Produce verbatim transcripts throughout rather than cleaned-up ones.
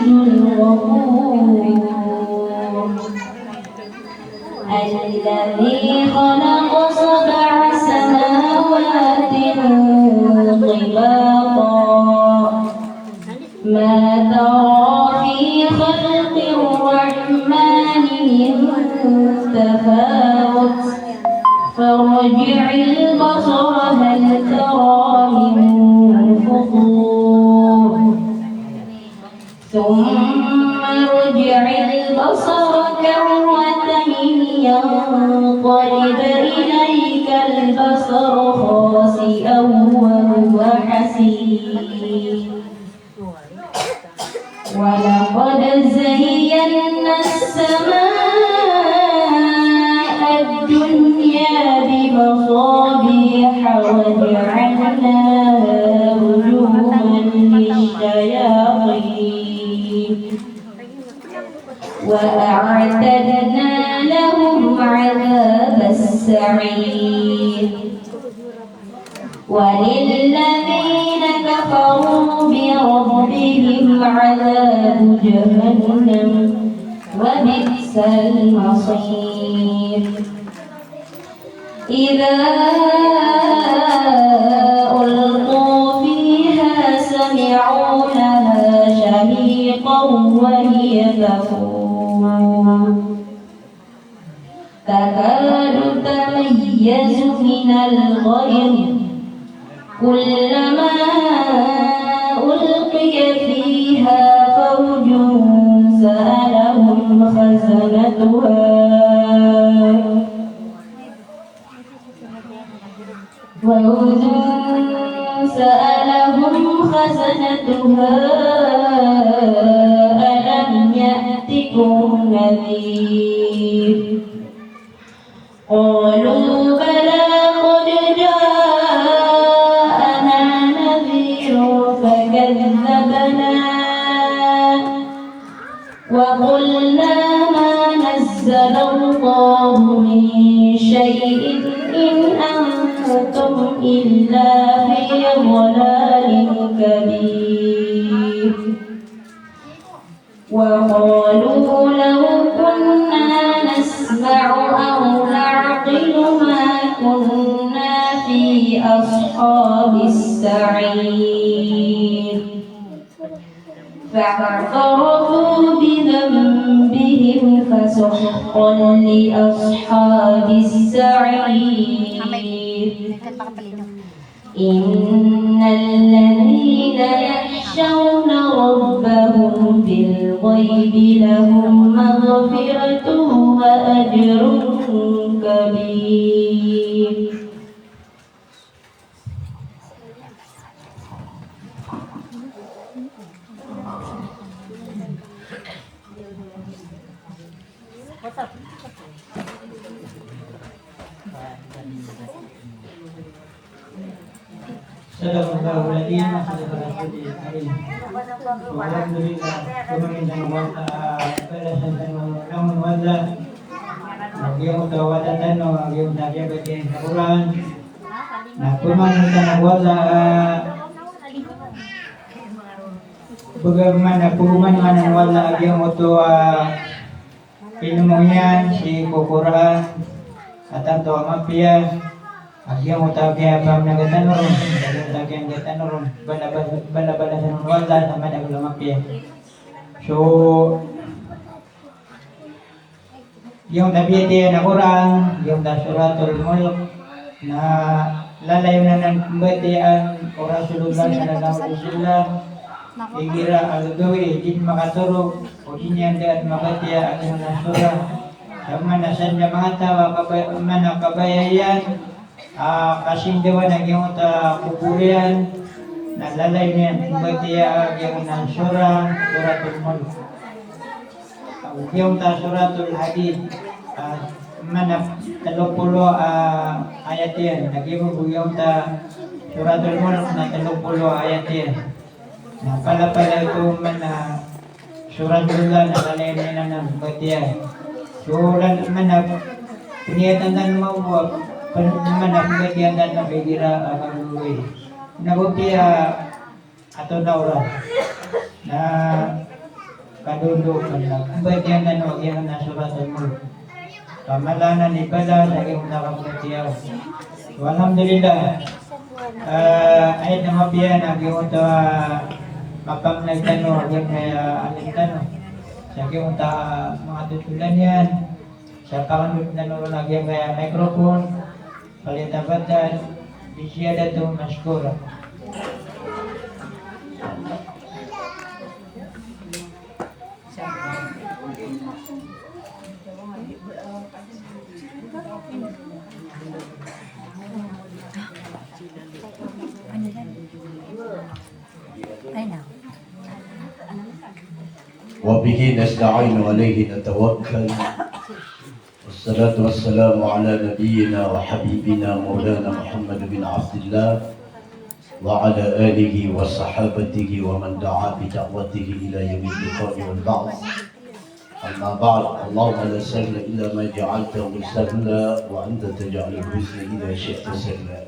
الغفور. الذي خلق سبع سماوات طباقا ما ترى في خلق الرحمن من تفاوت فارجع البصر هل ترى من فطور. ثم ارجع البصر كرتين ينقلب إليك البصر خاسئا وهو حسير. ولقد زينا السماء الدنيا بمصابيح وجعلناها رجوما للشياطين وأعتدنا لهم عذاب السعير. وللذين كفروا بربهم عذاب جهنم وبئس المصير. إذا ألقوا فيها سمعوا لها شهيقا وهي تفور. تكاد تميز من الغيظ كلما ألقي فيها فوج سألهم خزنتها فوج سألهم خزنتها ألم يأتكم نذير قالوا بلى قد جاءنا نذير فكذبنا وقلنا ما نزل الله من شيء إن أنتم إلا في ضلال كبير. وقالوا لو كنا نسمع أو نعقل ما كنا في أصحاب السعير. فاعترفوا بذنبهم فسحقا لأصحاب السعير. إن الذين يخشون ربهم بالغيب لهم مغفرة وأجر كبير. Sadaqallahul adzim, sadaqar rasulul karim. Alhamdulillah, pamangnin tano a balasan tano a Ramadan. Lagid o tawatan tano, lagid o tawatan tano sa Qur'an. Na pamangnin tano a bagaimana, pagomani man o Allah a giyoto a inomong iyan sii ko Qur'an a tanto a mapiya, a giyoto a kiyapamangnin tano ron, a giyoto a kiyapamangnin tano ron, bala, bala, bala, bala sa Allah sa madakl a mapiya. So, Giyoto a biyatiya a Qur'an, giyoto a Suratul Mulk, na lalayon anan pmbatiyaan o Rasulullah sallallahu alaihi wasallam, igira a gagawii, di niyan makatorog, o di niyan daan mabatiya a giyoto a sura. Sa maana san da mangataw a kabaya, maana kabaya iyan, a, kasindawan a giyoto a kobor iyan, na lalayon iyan pmbatiyaan a giyoto a sura, Suratul Mulk. Giyoto a Suratul Hadid, a, maana tlo polo a ayat iyan, lagid o giyoto a Suratul Mulk na tlo polo a ayat iyan. Na palapalaya oto maana Suratul Mulk na lalayon iyan anan pmbatiyaan. So, lan, maana pniyatan tano mambo a, pn-, maana pmbatiyaan tano igira a gagawii. Na go piya a, ato na oras. Na Kadodog, kna, pmbatiya tano a giyangkanan a Suratul Mulk. Ka mala anan i bala sa giyangkoto a kabatiya. So, alhamdulillah. Eh, aya mapiya na giyangkoto a mapangni tano a giyangkaya alim tano. Sa giyangkoto a manga totolan iyan. Sa pangandod tano ron a giyangkaya microphone. Falyatafaddal bi ziyadatin mashkura. وبه نستعين وعليه نتوكل. والصلاة والسلام على نبينا وحبيبنا مولانا محمد بن عبد الله وعلى آله وصحابته ومن دعا بدعوته إلى يوم اللقاء والبعث. أما بعد، اللهم لا سهل إلا ما جعلته سهلا وأنت تجعل الحزن إذا شئت سهلا.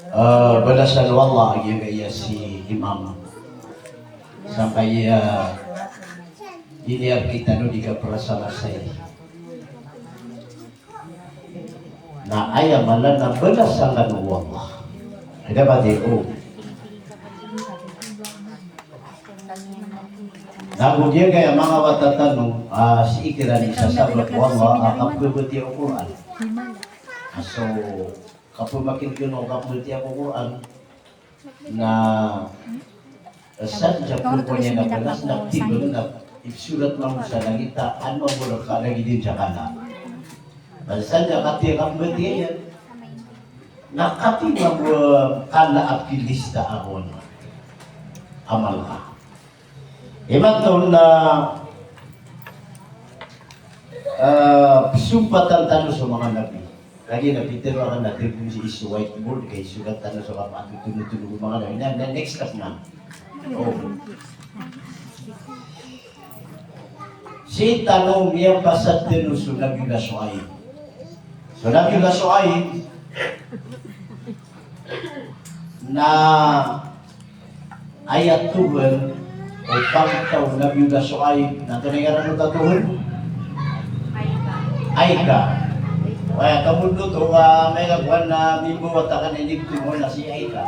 Ah, balasan o Allah a giyangkaya si Imam. Sampay, ah, ini a kitano di kaprasarasay. Na aya mala na balasan o Allah. Aya ba di o. Na go giyangkaya manga wata tano, ah, sii kiran i sasabap o Allah a kapbatiya o Qur'an. So, kapmakinegen o kapmbatiya ko Qur'an, na, eh, sadn sa pphowasa niyan a balas na timbang na ipsorat mambo sa langit a ano mambo rka lagid dn sa kala. Balasan sa katii a kapmbatiya iyan. Na katii mambo kala a pilista a ron. Amal ka. Imanto na, eh, psompatan tano so manga nabi. Lagid a pitharo akn a tebos i so whiteboard ka isorat tano so kapatotonotono o manga nabi. Na, na next step na. O. Sii tano miyapasad tano so Nabiyullah Shu'aib. So Nabiyullah Shu'aib na aya tohan o pangta o Nabiyullah Shu'aib, na antonaa i ngaran o tohan? Aika. Aya kamondot o, ah, miyakakowa na mimbawata ka na initohan na si Aika.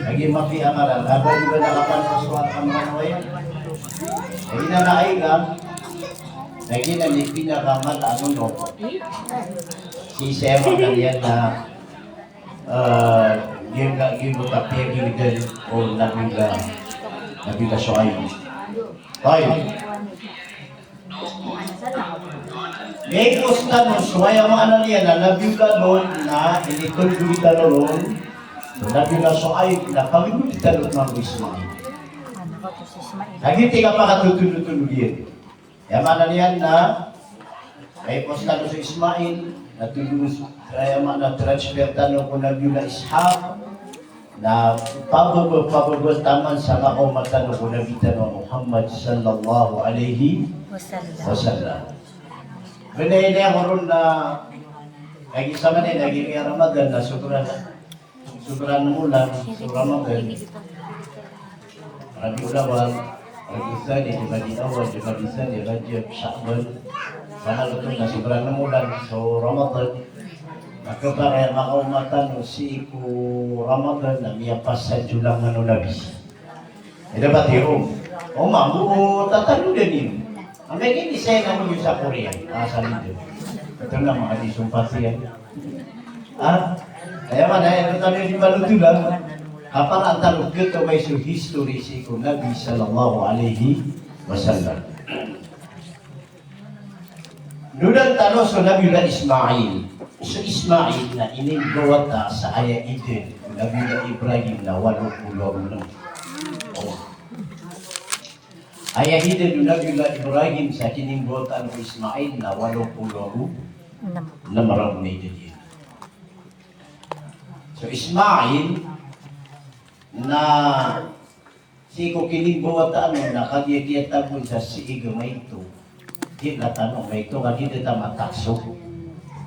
Lagid mapiya a ngaran, lagid ba na kapan o suwat a ngaran o Aika. Lagid na Aika, lagid na i pinakamala a nonok. Sii sa aya maana niyan na Eh, giyangka-, giyangkoto a piyagingd o Nabiyullah, Nabiyullah Shu'aib. Tayyib. Miyagos tano so aya maana niyan na Nabiyullah Lut na initondo tano ron. So Nabiyullah Shu'aib na pagingd tano mambo o Ismail. Lagid i kapakatotonotono iyan. Aya maana niyan na, aya pos tano so Ismail, na tolomos, aya maana transfer tano ko Nabiyullah Ishaq, na pababa, pababa taman sa makaoma tano ko Nabi tano a Muhammad sallallahu alaihi wasallam. Wasallam. Bnay na aya ko ron na, lagid sa manay, lagid a Ramadan na sobra na. Sobra nm olan so Ramadan. Rabiul Awwal, Rabiul Thani, Jumadil Awwal, Jumadil Thani, Rajab, Sha'ban. Sa manga oto na sobra nm olan so Ramadan. Na kna ba aya makaoma tano sii ko Ramadan na miyapasad so langon o Nabi. Ida ba tiyo? O mambo tatanodan iyo. Amay ka ini saya na mo sa Korea. Ah, sa lido. Ito na mga di sumpati yan. Ah, aya maana, aya maana di balotolan. Kaparaan tano kto ba so history sii ko Nabi sallallahu alaihi wasallam. Nodan tano so Nabiyullah Ismail. So Ismail na inimbawata sa aya idn o Nabiyullah Ibrahim na walo polo ago nm. O. Aya idn o Nabiyullah Ibrahim sa kinimbawataan o Ismail na walo polo ago nm. Nm ragon i idn iyan. So Ismail na sii ko kinimbawataan on na kagiya kiyatagoan sa siig a maito. Di na tano maito, kagiya di ta matakso.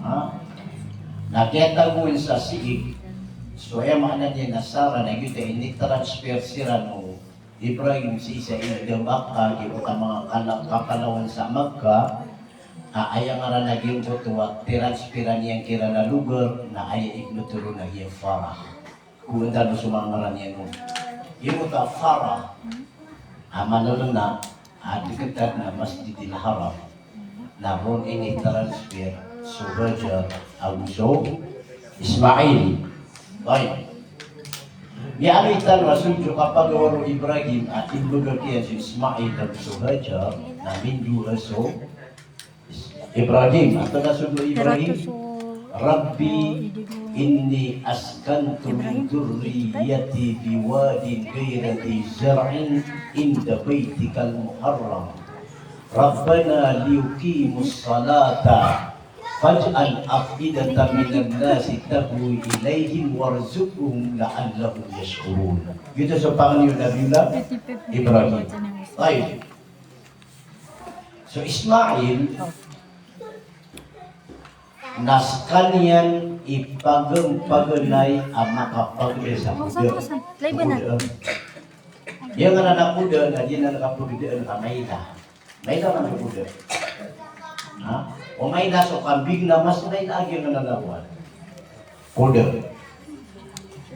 Ha? Na kiyatagoan sa siig. So aya maana niyan na Sarah na giyoto i ini-transfer siran o Ibrahim sii sa ina da Makkah, giyoto a manga kala-, kapalawan sa Makkah, a aya ngaran a giyangkoto a tiranspiran iyan kiran a lugar na aya ipnotharo na giya Farah. Kowan tano so manga ngaran iyan on. Giyoto a Farah a malalna a dkt aden a Masjidil Haram. Na ron initransfer so Hajar ago so Ismail. Tayyib. Miyaaloy tano a so kapagawad o Ibrahim a imbagak iyan so Ismail ago so Hajar na mindowa so Ibrahim. Antonaa so dowa o Ibrahim? Rabbi inni askantu min dhurriyyati biwadin ghairi dhi zar'in inda baytikal muharram. Rabbana liyuqimus salata faj'al af'idatan minan nasi tahwi ilayhim warzuqhum la'allahum yashkurun. Giyoto so pangni o Nabiyullah Ibrahim. Tayyib. So Ismail, na skaniyan i pagn-, paganay a makapagda sa koda. Koda. Aya ngaran a koda na giyanan a kapagdaan ka maila. Maila man so koda. Ha? O maila so kambing na mas maila a giyanan a koda. Koda.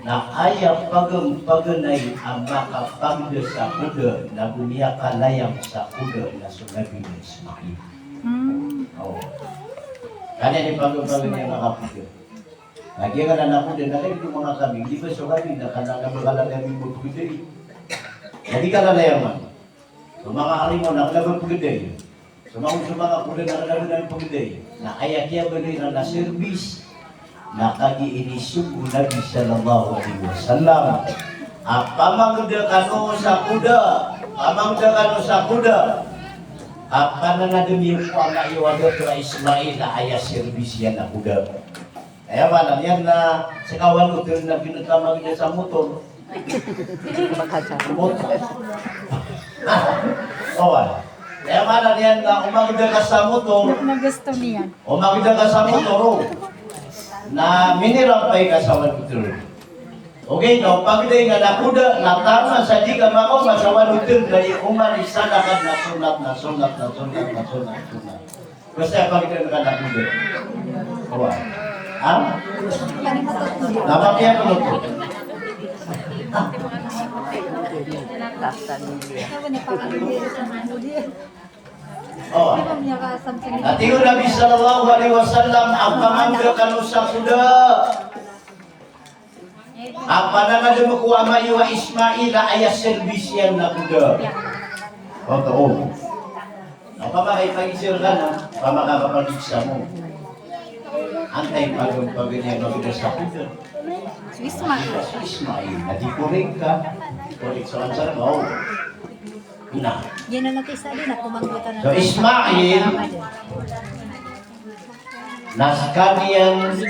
Na aya pagn-, paganay a makapagda sa koda, na go miyakalayang sa koda na so Nabi Ismail. Hmm. O. Kaniyan i pagn-, paganay a makakoda. Na giyanan a koda na lagid o manga kambing, di ba so kambing na kna, na ba kna kambing bo pgdai. Na di kna layangan. So manga harimau na kna ba pgdai. So manga, so manga koda na kna ba pgdai. Na aya kiyabaloy iran na service. Na kagiya inisogo o Nabi sallallahu alaihi wasallam a pamangda kano sa koda, pamangda kano sa koda. A pananadm iyo ko ama iyo a dato a Ismail a aya service iyan na koda. Aya maana niyan na seka wano tn na pinotamag niyan sa motor. Motor. Oway. Aya maana niyan na o magda ka sa motor. Na gusto niyan. O magda ka sa motor, o. Na minirampay ka sa wano tn. Ogaid na o pagda iyan na koda, na taman sa di ka makaoma sa wano tn, na di oman i salakad na sonat, na sonat, na sonat, na sonat, na sonat. Basta pagdaan ka na koda. Oway. Ha? Na mapiya ko oto. Oway. Na tig o Nabi sallallahu alaihi wasallam a pamangda kano sa koda. A pananadm ko ama iyo a Ismail a aya service iyan na koda. Totoo. Opama ka ipag-exam ka na, opama ka kapag-exam mo. Antaa i pag-, pagdaan iyan a koda sa koda? So Ismail. So Ismail. Na di correct ka. Correct so answer mo. Na. Yan ang nakisali na kumanggutan na. So Ismail. Na skaniyan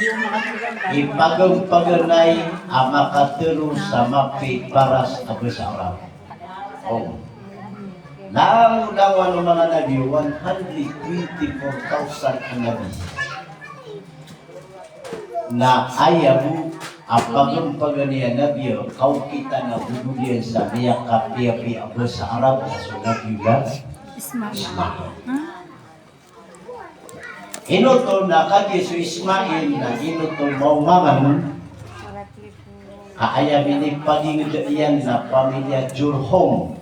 i pagn-, paganay a makatharo sa mapiya i paras a basa Arab. O. Langolangon o manga nabi, one hundred twenty-four thousand a nabi. Na aya bo a pagn-, paganay a nabi a kaokit a nabi iyan sa miyakapiyapiya a basa Arab na so Nabi Ismail. Ismail. Ino oto na kagiya so Ismail na ino oto maomangan a aya minipagingd iyan na pamilya Jurhum.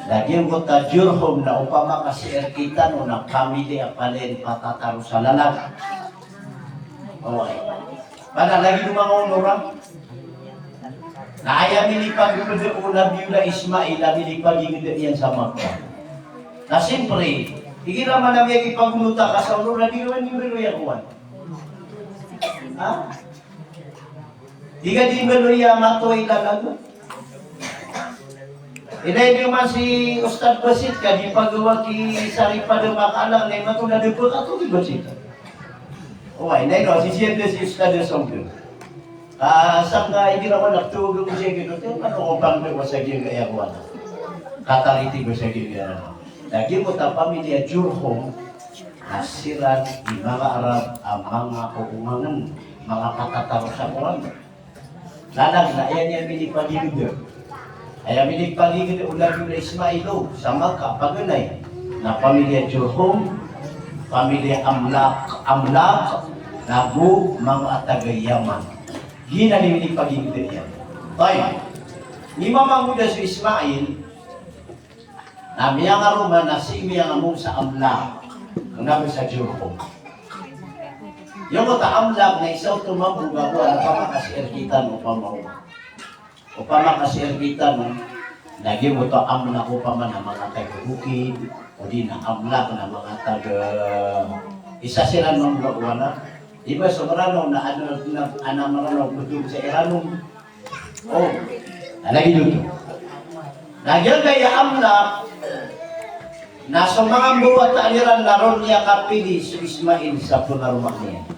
Na giyangkoto a Jurhum na opama ka sii rktano na pamilya a palaya patataro sa lalag. Oway. Bana lagid o manga onora. Na aya minipagingd o Nabiyullah Ismail a minipagingd iyan sa Makkah. Na siyempre, igira man a miyakipagonot ka sa onora, di ka man di mbaloy a kowan. Ha? Di ka di mbaloy a matoy ka lalag. Inay di man si Ustad Basit ka di pagawa ki saripada makalang na imato na debek ato di Basit. Oway, inay no, si siyan da si Ustad da songkir. Ah, sangka igira wala tawag ko siya gino, tiyo, ano ko pang ko sa giyang kaya ko wala. Katariti ko sa giyang kaya ko. Lagi mo ta pamilya Jurhum, na siran i manga Arab a manga kokongangan, manga katataro sa Quran. Lalag na iyan iyan minipagingd. Aya minipagigd o Nabi Ismail o sa Makkah, paganay na pamilya Jurhum, pamilya Amlak, Amlak, nago manga taga Yaman. Giyanan i minipagigd iyan. Tayyib. Miyamangoda so Ismail, na miyangaroma na sii miyangamong sa Amlak, kna ba sa Jurhum. Giyoto a Amlak na isa oto mambo a, opama ka si Erkitan, opama o. Opama ka si Erkitan, na giyoto a Amlak opama na manga taga bukid, odi na Amlak na manga taga, isa siran mambo a, di ba, so Mranaw na adn a, na Mranaw, pd on sa Iranaw. O, na lagid oto. Na giyangkaya Amlak, na so manga mbawata iran na ron iyan kapili so Ismail sa pngaroma niyan.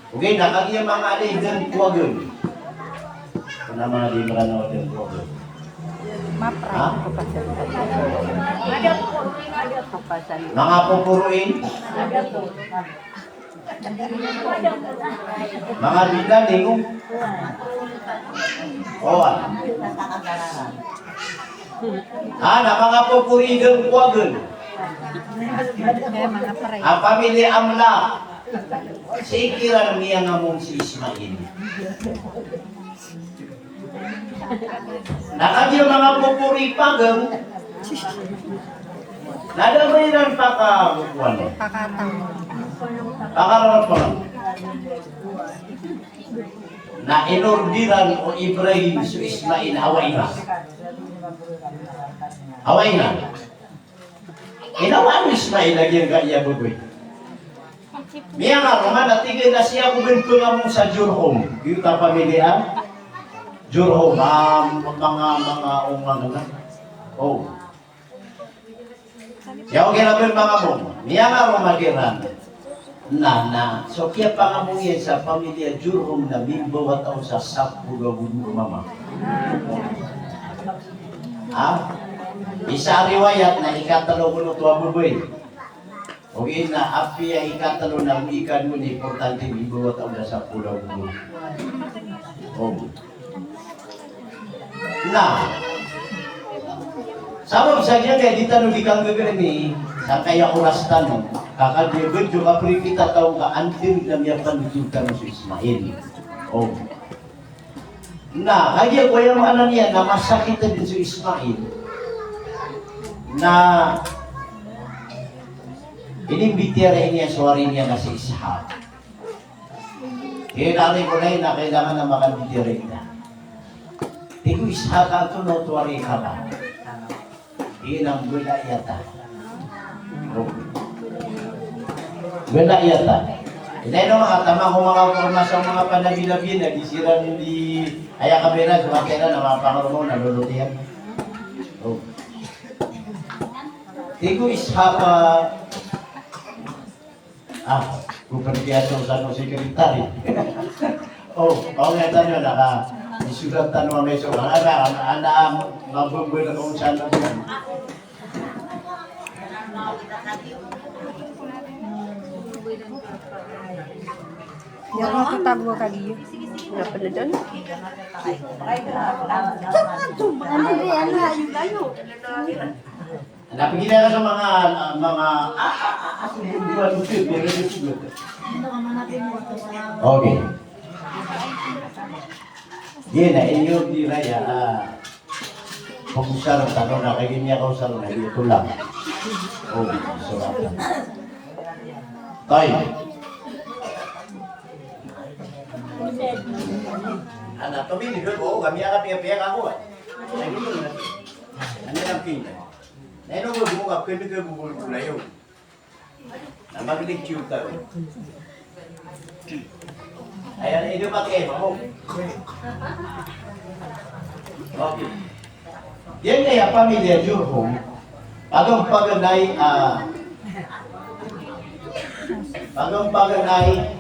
Ogaid na kagiya manga ali dn ko agn. Kna manga di Mranaw a dn ko agn. Ha? Manga poporoin. Manga bida, di ko. O, a. A, na manga popori dn ko agn. A, pamilya Amlak. Sii kiran miyangamong si Ismail. Na kagiya manga popori pagn, na da ba iran pakakokowan. Pakatang. Pakararapn. Na inordiran o Ibrahim so Ismail a wainga. A wainga. Inawaan o Ismail a giyangkaya babay. Miyangaroma na tig iyan a sii ako dn pngamong sa Jurhum. Giyoto a pamilya Jurhum, a, manga, manga, o, manga, o. Aya kiran dn pngamong. Miyangaroma kiran. Na, na so kiyapangamong iyan sa pamilya Jurhum na mimbawata on sa sapolo ago dowa a mama. Ha? Isa a riwayat na ikatlo kon oto a babay. Ogaid na apiya ikatlo na go ikadowa na importante, mimbawata on sa sapolo ago dowa. O. Na sabap sa giyangkaya di tano di kanggagarmi sangkaya oras tano, ka kagiya btho ka pripita taw ka antir na miyapandodog tano so Ismail. O. Na kagiya ko aya maana niyan na masakit dn so Ismail. Na inimbitiyarai niyan so ari niyan a si Ishaq. Kailangan ko na, na kailangan na makambitiyarai ka. Tig o Ishaq, antonaa oto a ari ka ba? Tig iyan a mbala iyata. O. Mbala iyata. Ilay no manga taman ko manga porma sa manga panabi-nabi na di siran di aya kamera, so manga kairan a manga pangaroma na lolot iyan. O. Tig o Ishaq, a, ko pn kiyasowa sa ko sekretary. O, pangayatan iyo na ka, isurat tano a maiso. Ana, ana, ana, mabmbal ko san. Iya ko tago kagiya. Iya pn dn. Ano ba yan? Na pagilala sa manga, manga, a, a, a, a, Okay. Di na inyo di raya, a, pag-usar tano na kay niya ka usar na ito lang. O, so, tayo. Ana, to, bini ko, kami akan piya-piya ka ko, a. Ano lang pinda? Na ino ko buka, pwede ka bubulbulayo. Na maglig tiyuta. Ayan, ino ba kayo, mamo? Okay. Yan kaya pamilya Jurhum, pagong paganay, a, pagong paganay,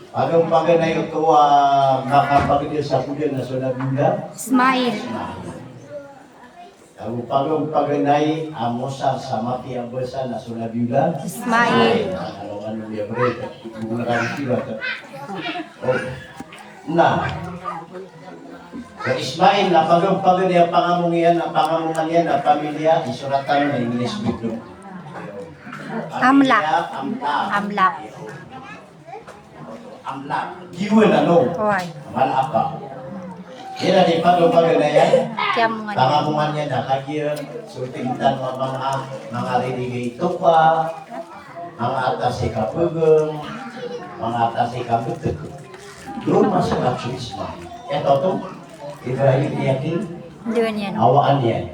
pagong paganay oto a makapagdil sa kuda na so Nabiullah Ismail. Ago pagong paganay a mosar sa mapiya a basa na so Nabiullah Ismail. Ano, ano, ya, bre, ito, ito, ito, ito. O. Na. Ismail, na pagan, pagan iyan pangamong iyan, na pangamongan iyan na pamilya, isorat tano na English bidong. Amlak. Pamilya Amlak. Amlak. Amlak. Giwan ano? Oway. Amlak apa? Iran di pagan, pagan iyan. Kiyamongan. Pangamongan iyan na kagiya, so tig tano a manga, manga riligay topa, manga atas i kapegang, manga atas i kabeteg. Doon masakat so Ismail. Ito to, Ibrahim iyakin, doon iyan. Awaan iyan.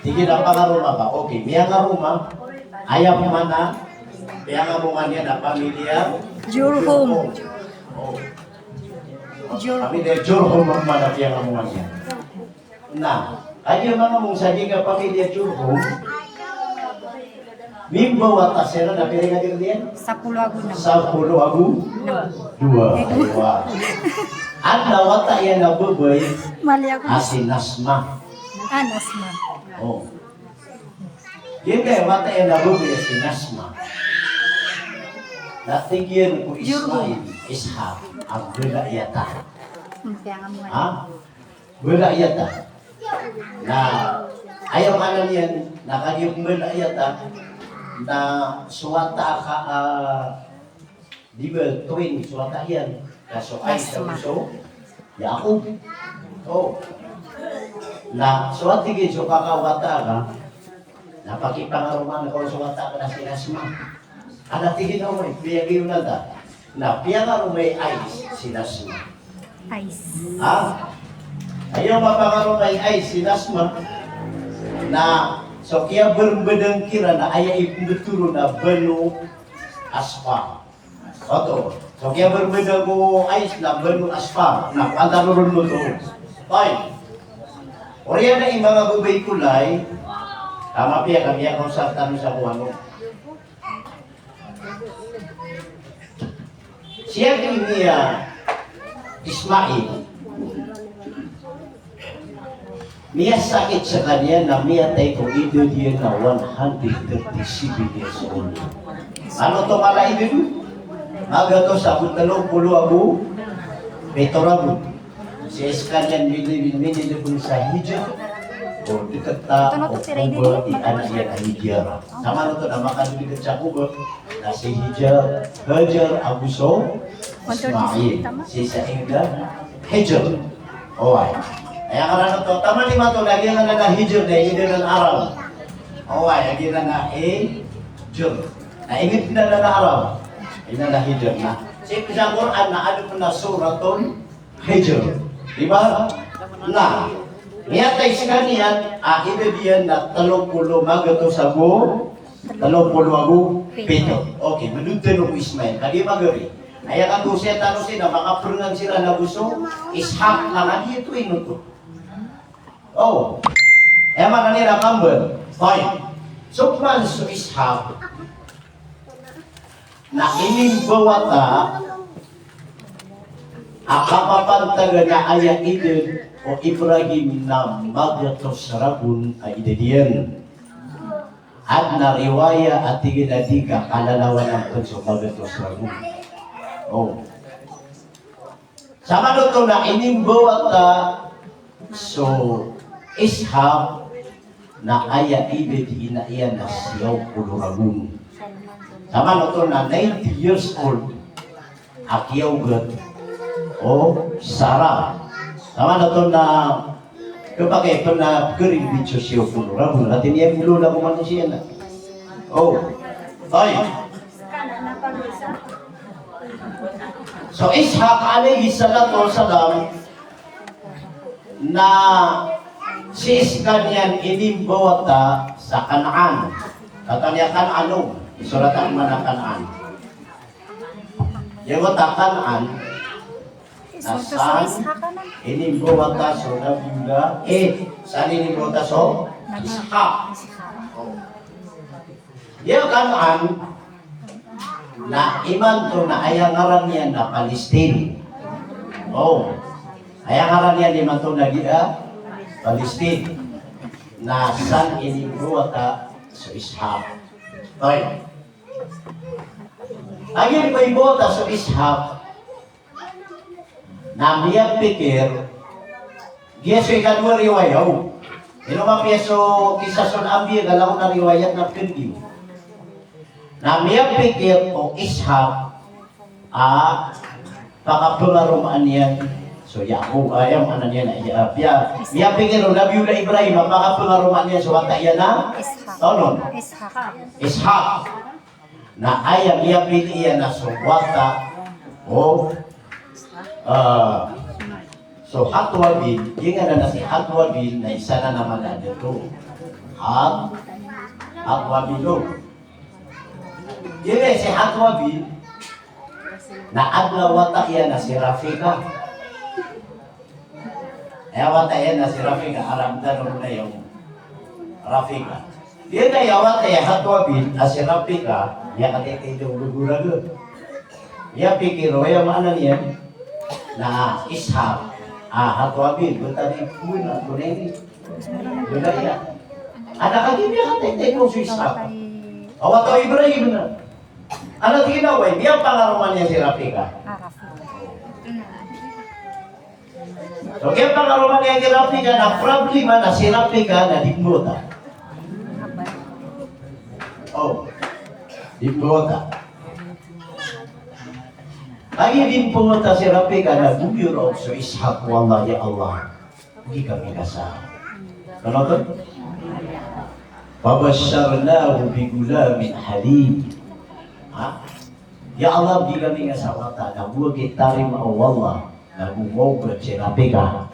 Tig iyan a pangaroma ka. Okay, miyangaroma. Aya pman a piyangamongan iyan a pamilya Jurhum. Oh. Jurhum. Pamilya Jurhum pman a piyangamongan iyan. Na, kagiya mangamong sa giyangkai a pamilya Jurhum, mimbawata siran a pira i kadir iyan? Sapolo ago nem. Sapolo ago dowa. Dowa. Aywa. Adn a wata iyan a babay a si Nasma. Ah, Nasma. Oh. Giyangkai a wata iyan a babay a si Nasma, na tig iyan ko Ismail, Ishaq, a mbala iyata. Hmm, kaya nga mo. Ha? Mbala iyata. Na aya maana niyan na kagiya mbala iyata, na so wata ka, ah, di ba, twin so wata iyan. Ka so Isaac, so Jacob. Oh. Na so wata, tig iyan, so kakawata ka, na pakipangaromaan ko so wata ka na si Nasma. Ana tig iyan, o, piyagiyonan ta. Na piyangaroma i Ais si Nasma. Ais. Ha? Aya mapangaroma i Ais si Nasma, na so kiyaberbedan kiran na aya ipembetero na Banu Asfar. Oto. So kiyaberbedan ko Ais na Banu Asfar. Na pantanoron mo to. Fine. Oriyan a i manga babay ko lay, tama piya kami a kausap tano sa kowan o. Sii ki niya Ismail, miyasakit skaniyan na miyatay ko idad iyan na one hundred thirty-seven years old. Ano oto mala idad? Magatos ago telo polo ago pito ragon. Sii skaniyan mini, mini, mini, mini sa Hijr. O dkt a October i ana iyan a Hijr. Samanoto na makadidkt sa October na si Hijr, Hajar ago so Ismail. Sii sa ingd a Hijr. Oway. Aya ngaran oto, taman imanto na giyanan a Hijr na ingd anan a Arab. Oway, giyanan a Hijr. Na ingd anan a Arab. Ingd anan a Hijr na. Sii sa Qur'an na adn pn a Suratul Hijr. Di ba? Na miyatay skaniyan a idad iyan na telo polo magatos ago telo polo ago pito. Okay, mdodon ko Ismail. Kagiya magari. Aya kagiya tano sii na makaperengan siran ago so Ishaq na kagiya oto ino oto. O. Aya maana niyan na kambal. Fine. So pman so Ishaq na inimbawata a kapapantagan a aya idad o Ibrahim na magatos ragon a idad iyan. Adn a riwaya a tig iyan a di ka kalalawanan pn so magatos ragon. O. Samanoto na inimbawata so Ishaq na aya idad i ina iyan na siyaw polo ragon. Samanoto na ninety years old a kiyaogat o Sarah. Samanoto na Kapakay pn a pkharing dn so siyaw polo ragon, na tiniyan polo na ko manosiya na. O. Fine. So Ishaq alayhis salatu wassalam na sii skaniyan inimbawata sa Kanaan. Katawan iyan Kanaan, o. Isorat a maana Kanaan. Aya wata Kanaan na san inimbawata so Nabiyullah, eh, san inimbawata so Ishaq. Aya Kanaan na imanto na aya ngaran iyan na Palestine. O. Aya ngaran iyan imanto na giya Palestine. Na san inimbawata so Ishaq. Fine. Kagiya inimbawata so Ishaq na miyapikir Giya so ikadowa riwayat. Ino mapiya so Qisasul Anbiya, galaw na riwayat na pindi. Na miyapikir o Ishaq a pakapangaromaan iyan so Yaqub, a, aya maana niyan na, a, piya, miyapikir o Nabiyullah Ibrahim a pakapangaromaan iyan so wata iyan a, Ishaq. Taw non? Ishaq. Ishaq. Na aya miyapili iyan na so wata o, a, so Hatuwabil, giya ngaran a si Hatuwabil na isa na naman a dato. Hat-, Hatuwabil o. Giya si Hatuwabil na adn a wata iyan na si Rafika. Aya wata iyan na si Rafika, Arab tano na aya Rafika. Giya aya wata iyan a Hatuwabil a si Rafika, aya katitay o gogorago. Aya pikir o, aya maana niyan na Ishaq a Hatuwabil, btad i kuwin a kuneni. Btad iya. Adn a kagiya katitay o si Ishaq a wata o Ibrahim na. Adn a tig iyan a oway, miyapangaromaan iyan si Rafika. So kiyapangaromaan iyan si Rafika na problema na si Rafika na di mbawata. O, di mbawata. Kagiya di mbawata si Rafika na gomiraok so Ishaq, wallah ya Allah. Di kami kasa. Kano to? Fabashsharnahu bi ghulamin halim. Ha? Ya Allah, di kami kasa wata, na bo a kitarima o Allah, na bo maogat si Rafika.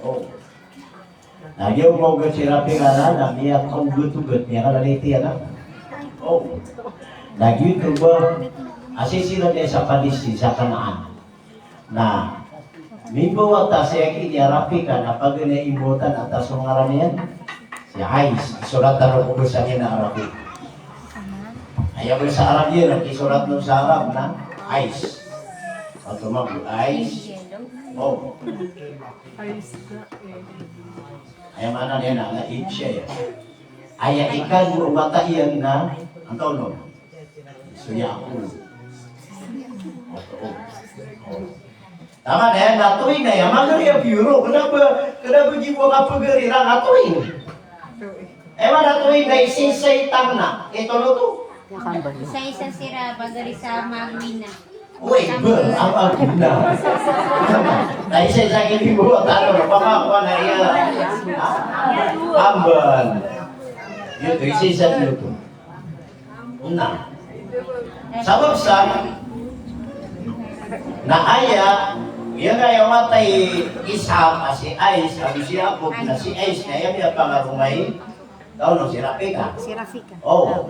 O. Na giya maogat si Rafika na, na miyakaogat-ogat, miyakalaliti iyan na. O. Na giyoto ba, a sisira niyan sa Palestine, sa Kanaan. Na mimbawata si aki niyan a Rafika na paganay a imbawata na antaa so ngaran iyan? Si Ais. Isorat tano ko basa niyan a Arabi. Aya basa Arabi iyan, isorat tano sa Arab na Ais. Oto mambo Ais. O. Aya maana niyan na, na Ais iyan. Aya ikadwa o wata iyan na, antaa on? So Yaqub. Taman aya na toy na aya magari a biyoro. Kna ba, kna ba giyoto a kapagari iran a toy. Aya maana a toy na isa-isa i tangna. Ito no to. Isa-isa siran a pagari sa magari na. Oy, ba, apa gina? Na isa-isa i di bo tano, pamakuan na iya. Ha? Amban. Giyoto, isa-isa giyoto. Na. Sabap sa, na aya, aya wata i Ishaq, a si Ais, a si Yaqub, na si Ais, na aya miyapangaroma i, taw on si Rafika. Si Rafika. O.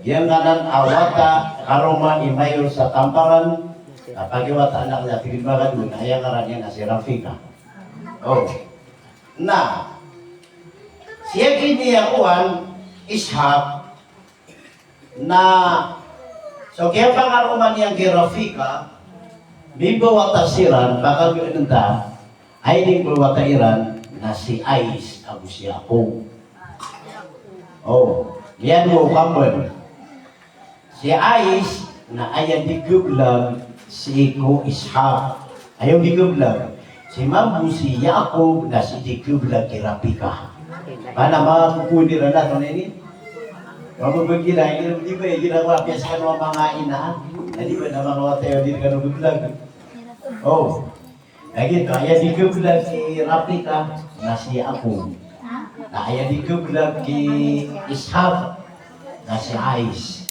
Giyangkanan a wata karoma i mayor sa Tamparan, na pagiwata anak niyan a tig iyan a magad on, aya ngaran iyan na si Rafika. O. Na, si aki niyan a kowan, Ishaq, na so kiyapangaroma niyan ki Rafika, mimbawata siran, pakagaan ta, aya inimbawata iran na si Ais ago si Yaqub. O, miyadowa o kamban. Si Ais na aya di khablag sii ko Ishaq. Aya di khablag. Si mambo si Yaqub na sii di khablag ki Rafika. Mana ma ko di rana to na ini. Mambo bagi la ini, di ba, di ba, wa, biasa kan wa manga ina. Na di ba na manga wata aya di kano khablag. O. Lagid oto, aya di khablag ki Rafika na si Yaqub. Na aya di khablag ki Ishaq na si Ais.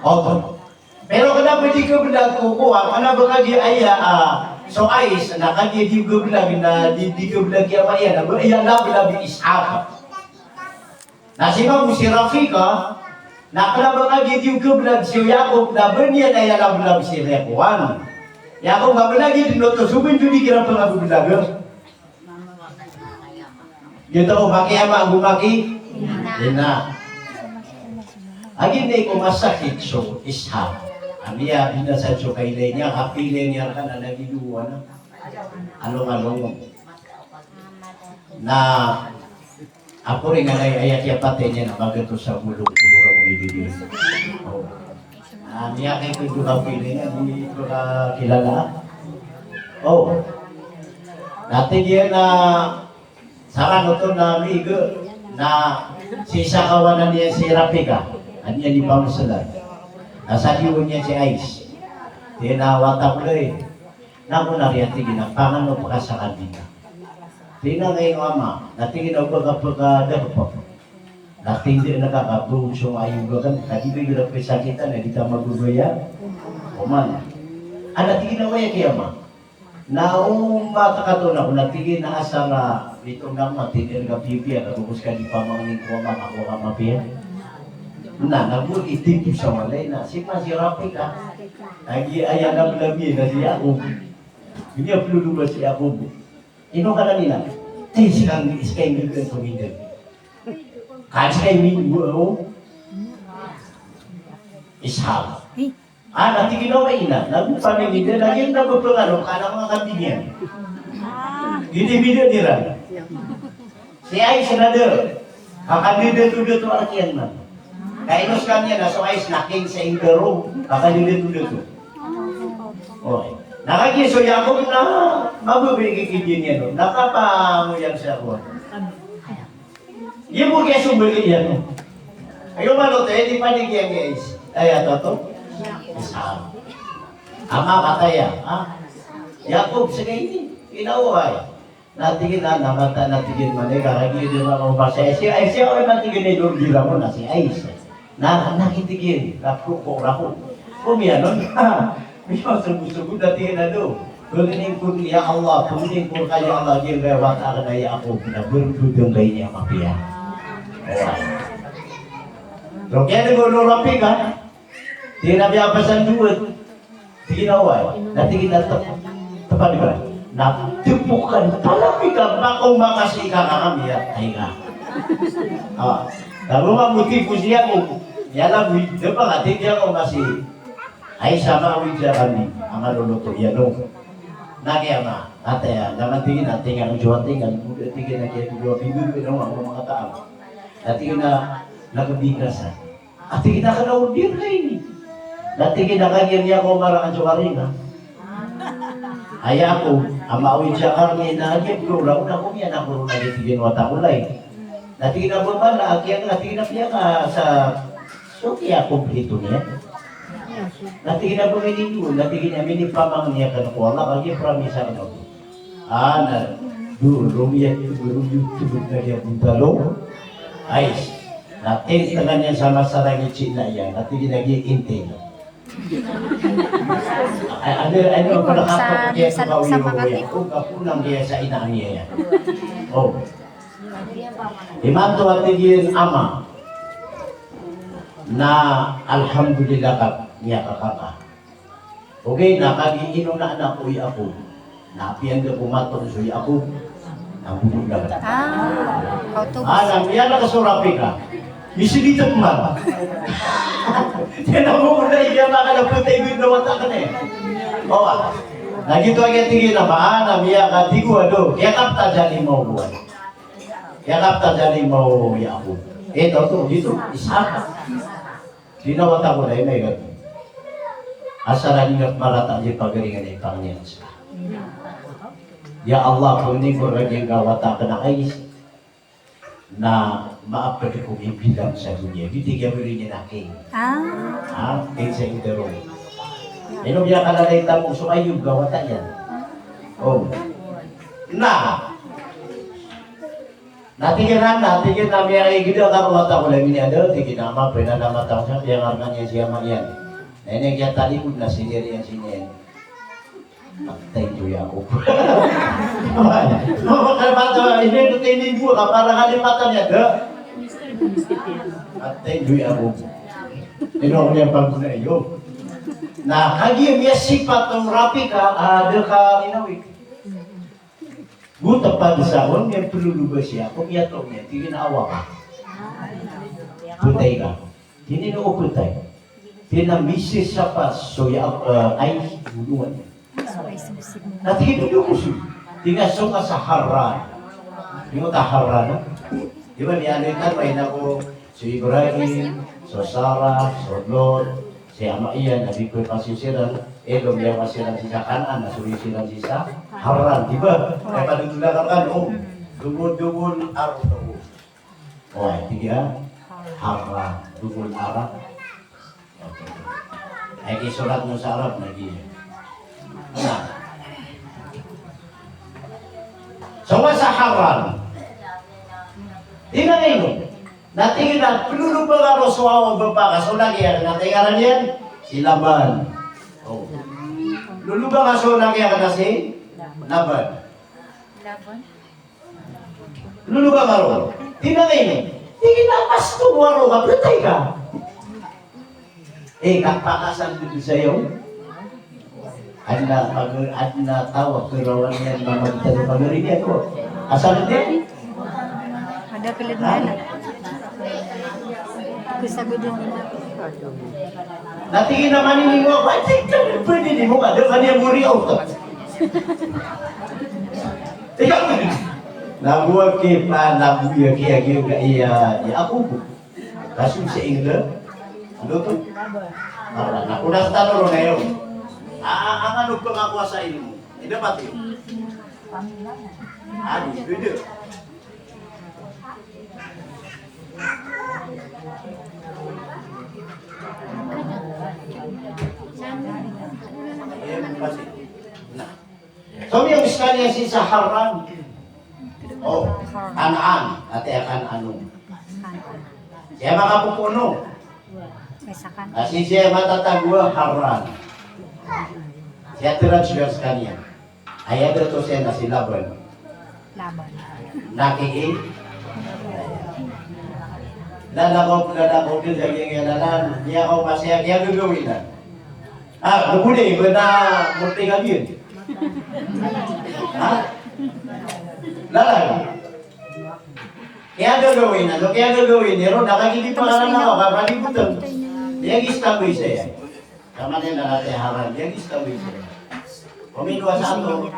Oto. Pero kna ba di khablag ko kowan, kna ba kagiya aya, a, so Ais, na kagiya di khablag na di, di khablag ki ama iyan, na ba aya lablab i Ishaq. Na si mambo si Rafika, na kna ba kagiya di khablag si Yaqub, na ba niyan aya lablab si Rafika. Yaqub, ka ba lagid oto so bnjodi kiran pangablag. Giyoto o maki ama ago maki ina. Lagid na iko masakit so Ishaq. Ami a binasa so kailay niyan, kapilay niyan ka na lagid o ana. Along-along. Na apo rin nga na aya kiyapatay niyan na magatos a bolong, bolong raw ini di. O. Na miyakay ko dowa pili na di ko kakilala. O. Na tig iyan a saran oto na miiga na sii sa kawanan iyan si Rafika, a niyan di pamslan. Na sa diyaw niyan si Ais. Tig iyan a wata ko lay. Na ko na riya tig iyan a pangano pakasakan dina. Tig iyan a ngaino ama, na tig iyan a oba ka pekadakep. Na tig iyan a kaka bo so ayo ba kan, ka di ba igira pesakitan na di ta mababaya. Oman. Ana tig iyan a waya ki ama. Na o matakato na ko na tig iyan a asar a, ito na ko na tig iyan a kapipiya, na bukos ka di pamangni ko ama, ako ka mapiya. Na, na bo itipo sa walay na, si Mas Rafika. Lagi aya na belabi na si Yakob. Ini a peluluba si Yakob. Ino ka na nila? Ti, sikang, sikang gagawin pamindeg. Kan sikang minggu, o. Ishak. Ana, tig iyan a ina, na go pamindeg, lagi na go pengano, kana mga kambing iyan. Gini bida nira. Si Ais na da. Kakadida to da to arkiyan na. Kainos kami na so Ais na king sa Indaro. Kakadida to da to. Oy. Na kagiya so Yakob na mababay ki kidin iyan. Na kapangoyan sa Yakob. Iya bo kiya so bali iyan. Ayo mano te, di panig iyan, guys. Ay, ato to. Isa. Ama kataya, ha? Yakob, sige ini. Inawa ay. Na tig iyan a, na mata na tig iyan man, e, karagi di ma ko ba si Ais, si Ais, si Ais, na tig iyan a, idol di ramo na si Ais. Na, na tig iyan, rako ko, rako. Komiyanon, ha, miyaw sogo-sogo na tig iyan a do. Pangnin ko, ya Allah, pangnin ko ka, ya Allah, giyangkaya wata aken a Yakob, na berdudong ba ini a mapiya. Oway. Rokyan ko, no, Rafika. Tig iyan a miyapasan duwat. Tig iyan a oway. Na tig iyan a tep-, tepad ka. Na tepokan, palapika, makaw makasi ka ka kami, ya, ay ka. Ah, taro ka moti ko siya ko. Ya labi, depa ka tig iyan a ko masi. Ay sama awid sa kami. Ama lolo to, ya no. Na kaya ma, ataya, naman tig iyan a tig iyan a jowa, tig iyan a, tig iyan a kaya ko jowa, bibir ko na mga, mga taam. Na tig iyan a, nakabigasa. Ati kita kena order na ini. Dati kita kagiya niya ko marang so karinga. Aya ako, ama awid sa karni na agi ko raw na ko niya na ko na di tigin wata ko lay. Dati kita bumala, agi ako, dati kita piya ka sa, so kiya ko bito niya. Dati kita bumili doon, dati kita mini pamang niya kan ko Allah, agi pramisa kan ako. Ana, dolo miya, dolo YouTube na diya buntalo. Ais. Na tintangan iyan sa masarangit si ina iyan, na tig iyan a giya inting. Ay, ano, ano, ano, ano, sa, ano, sa, ano, sa, ano, ano, sa ina niya iyan. O. Imanto a tig iyan ama. Na, alhamdulillah ka, niya ka kaka. Ogaid na kagiya ino na anak o Yakob. Na apiya ngka ko mato so Yakob. Na bobo na ka. Ah, kaoto. Ah, na miyanak so Rafika. Misilitek man. Tiyan a mo na iya na ka na putay gud na wata ka na. O, ah. Na giyoto a giya tig iyan a ba, ah, na miyakatigo a do. Kiyakapta dyan i maw buwan. Kiyakapta dyan i maw Yakob. E, taw to, giyoto. Ishak. Di na wata ko na imay ka. Asar a di na marata di pagaringan i pangniyan sa. Ya Allah, pangni ko ragin ka wata ka na kais. Na maapad ko ibilang sa dunya. Di tig iyan biri niyan aki. Ah. Ha? Tig sa intero. Ino biya ka na na itamo so Ayub ka wata iyan. O. Na. Na tig iyan a, na tig iyan a miyaigid a karowat ako lagid iyan a, tig iyan a ama, pena na mata ko siya, piyangarga niyan si ama niyan. Na ini kiyatalikod na sinir iyan si niyan. Patay to Yakob. Mama, kalmata, ini ko tinibo, kapara kalimatan niya, da. Patay to Yakob. Ino ko niyan paguna iyo. Na kagiya miyasipat o Rafika, a, da ka inawik. Go tepad sa on, miyapeloloba si Yakob, miyatoon iyan, tig iyan a awa ka. Petay ka. Tig iyan a o petay. Tig iyan a misisapa so ya, eh, ay, gulungan. Na tig iyan a dokosi. Tig iyan a so ka sa Haran. Ino ta Haran, a? Di ba, niyan itan, maina ko so Ibrahim, so Sarah, so Lot, Aya maana niyan na di pphasiyo siran, e, ino miyawasa siran sii sa Kanaan, na sori siran sii sa Haran, di ba? Kaya pd on a Haran, o. Dubul, dubul, ar, o. O, aya tig iyan, Haran, dubul, ar. Okay. Aya kisorat on sa Arab na giya. Na. So, sa Haran. Di na ino. Na tig iyan a plolobanga roo so wawa o bapa ka so laki akn a tig iyan si Laban. O. Plolobanga so laki akn a si Laban. Plolobanga roo. Tig iyan a ino. Tig iyan a pasto a roo ka, phatay ka. E, kapakasal dn saya. Adn a pag-, adn a taw a pirawan iyan mamagtad o pagari niyan ko. Asal niyan? Ada keled na. Kusagod iyan. Na tig iyan a manini mo, wajib ka pwede di mo ka, da ka niyan bori auto. Ikaw, na buwag ki pa, na buwag ki agi, ka iya, iya ako po. Kaso sa ingd, ano to? Para na, kung nasa tanong na yun. A, a, ang ano pa nga kuha sa inyo? Hindi ba ito? Ano, pwede. Ayan, kasi, na. So, miyong skaniyan sii sa Haran. O, Kanaan. Ati akan ano. Siya makapupuno. Kasi siya matatago a Haran. Siya transfer skaniyan. Aya dato siya na si Laban. Laban. Naki i? Lalakaw, lalakaw dn sa giyangkaya lalan. Niya kaw masaya, kiyagagawii na. Ah, lubuli, ba na murti ka biyan? Ha? Lalakaw. Kiyagagawii na, so kiyagagawii na, ron, nakagidi pa ka na, nakagidi pa ka na. Niya gista ko isa yan. Kamanen na natin haran, yan is kawin. Komino sa ato,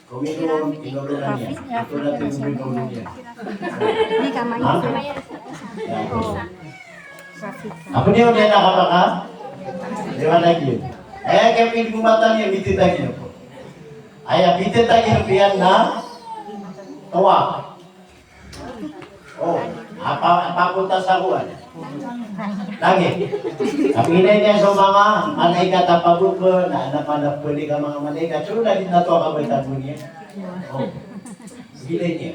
komino, inuluran niya. Ito na ito yung inuluran niya. Ha? Ako niyo, niya nakapaka? Di ba lagi yun? Aya kaya pinigumatan niya, mititagi na po. Aya, mititagi na po yan na tawak. O, apa, apa ko ta sa kuwan? Langit. Apinay niya so manga malaikat a pagokn, na, na, na, pwede ka manga malaikat. So, lagi na to ang kabay tago niya. O. Gilay niya.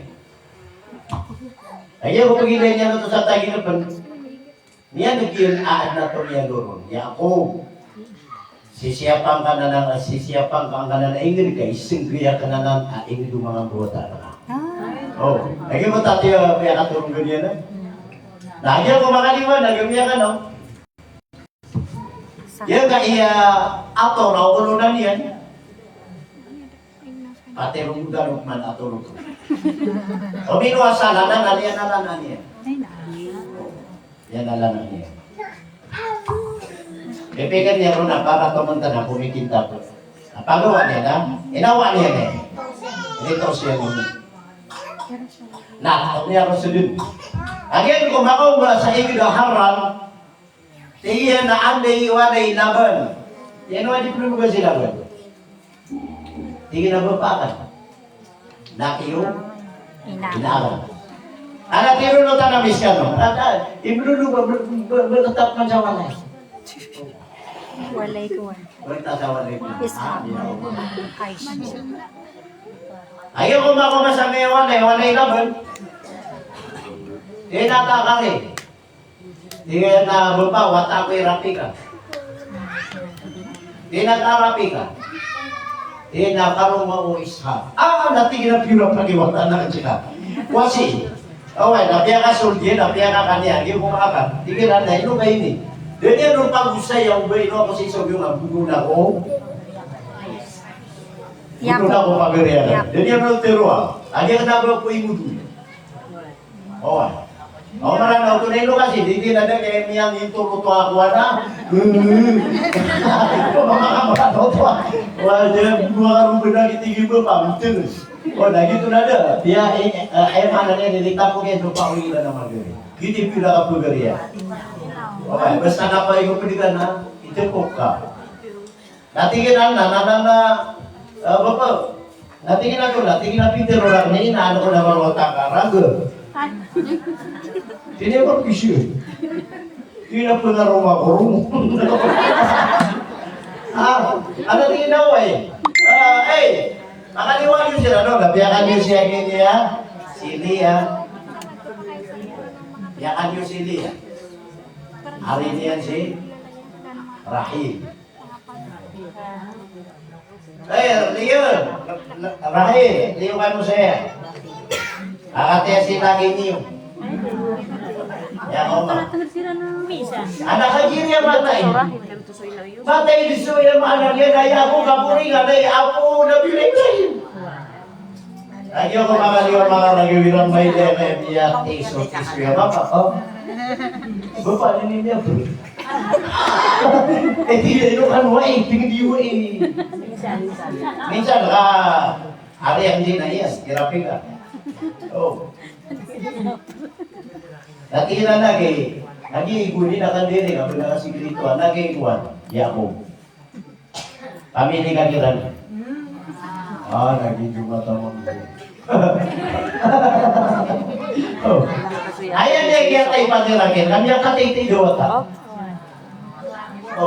Lagi ako pagilay niya na to sa tagi na pan. Niyan giyan a adn a toriyan ron, Yakob. Sisiyapang ka anan, sisiyapang ka anan a ingd ka, isnggiya ka anan a ingd o manga mbawata rka. Ah. O, lagid o manga tatiya, piyakatorog iyan, a. Na, giya ko makaliwan, lagid iyan, ano? Giya ka iya ator a olonan iyan. Pati ron garo man ato ron. O mino a sa lalan, a liyan a lalan iyan. Ay, na. Iyan a lalan iyan. Pipikir niyan ron a para toman tana, pumikinta po. A pagawa niyan na, inawa niyan na. Ito siya ron. Na, ito niyan ron sa dun. Again, kung makawa sa ingd a Haran, tig iyan a anda i walay i Laban. Iyan o adi pn o ba si Laban. Tig iyan a bapa ka. Na kiyo? Ina. Ina ka. Ana tiro no tana miskan no. Ana, imruno ba, ba, ba, ba, tetap man sa walay. Walay ko wan. Wala sa walay ko. Yes, ma'am. Ah, iya. Ay, siya. Aya ko mako masangay walay, walay Laban. Ina ta kari. Tig iyan a bapa, wata ko i Rafika. Tig iyan a Rafika. Tig iyan a karoma o Ishak. A, na tig iyan a pira pagiwata na ka Ishak. Wasi. Oway, na piyakasold iyan, na piyakakaniyan, di ko maakal. Tig iyan a, na ino ka ini? Da niyan ron pagosaya o ba ino ako sii so giyangkoto a bono na ko. Bono na ko pagariya. Da niyan ron tharoa. Aya kna ba ko imodo. Oway. O, Maranaw oto na ino kasi, di, di na da kaya miyang intro oto a kowan a. Mama ka Maranaw oto a. Wala, di, manga rubin na kitigi ba, pamtin. O, na giyoto na da. Di, e, e, e, mana niyan, di, di, tapo kaya, dopa ko ila na magari. Giyoto i pira ka pagari iyan. Oway, basta na pa ino pwede ka na. Tepok ka. Na tig iyan a, na, na, na, na, eh, bapa. Na tig iyan a, na tig iyan a, Peter, orak ni na ano ko na mangotang ka, raga. Tig iyan a, ba, kisi. Tig iyan a, pngaroma ko ron. Ah, ano tig iyan a, oway? Ah, eh, makaliwan iyo siran, no? Na piyakan iyo si, agi niyan, si Leah. Piyakan iyo si Leah. Ari niyan si Rahil. Eh, Leah, Rahil, Leah kano saya. Akatiya si laki niyo. Ya Allah. Anak ka giri a matay. Matay di so iya maana niyan, aya ako kaporingan, aya apo Nabi Ibrahim. Lagid o manga liyo, manga lagid o iran, may daya na iya tiso, tiso iya bapa, o. Bapa, ini dia, bro. Eh, di, di, kan, wa, eh, tingin di, wa, eh. Minsan ka, ari ang di na iya, kira pika. O. Dati na lagi, lagi, iko di na kandiri, ka, pwede ka sikreto, lagi, ikuan, Yakob. Pamili ka kiran. Ah, lagi Jumat a manggo. O. Aya niyan kiyatay pati raken, kami a katay-tay dawata. O.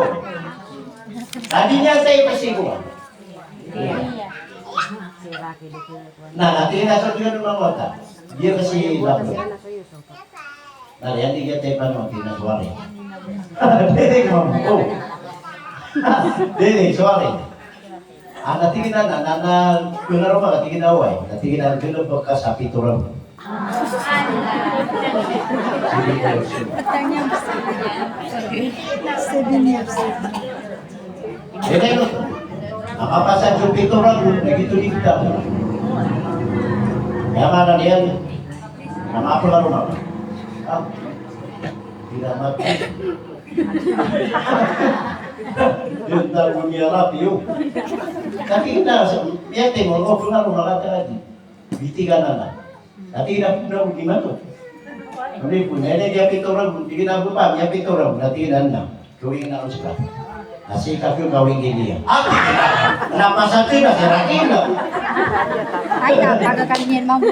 Tadi niyan tay pasikuan. Na, ati na sa tiyan o mangota. Diya kasi laban. Na, iyan di kiyatay pano, ati na suwari. Diri, ma'am. O. Diri, suwari. Ana tig iyan a, na, na, na, pngaroma ka, tig iyan a, oway. Na tig iyan a, gana ba ka sa pito ragon. Seven years. Ito, ito. Ang kapasad yung pito ragon, na gito di kita. Kaya nga na niyan, ang pngaroma ka. Ah, di na mat- Yun, tago niya rap, yun. Tapi kita, miyatay mo, o, kung ano, makatagad. Bitigan na na. Tapi na, na, di man to. Ano yun, kung nene niya pito ragon, di na ba, niya pito ragon, dati na na. Gawin na ang sila. Kasi kapag gawin din niya. Ah, napasati na si Raquel, no? Ay, napagkakal niyan, mamu.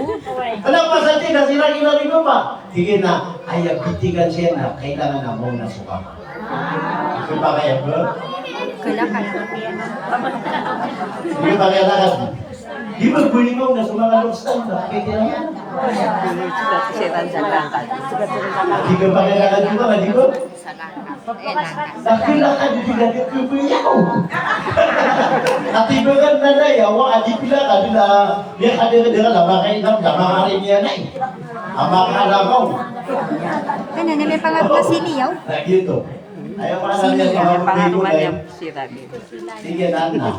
Napasati na si Raquel, ano yun ba? Tig iyan a, aya bitigan siya na, kailangan na muna suka. Di ba kaya, bro? Kailangan. Di ba kaya lakad? Di ba, pwede mo na sumangalok sa tanda? Pwede na yan. Di ba kaya lakad, di ba? Di ba? Sa lakad, di ba? Di ba? Ati ba kan na na ya, wa, ati pila ka, di na, di ka, di ka, di ka, lama ka, lama ka rin yan, ay. Ama ka na ko. Kanya na may pangarap na si Leo. Na gito. Ayaw ka na niya, pangarap na niya, si Raquel. Sige, nana.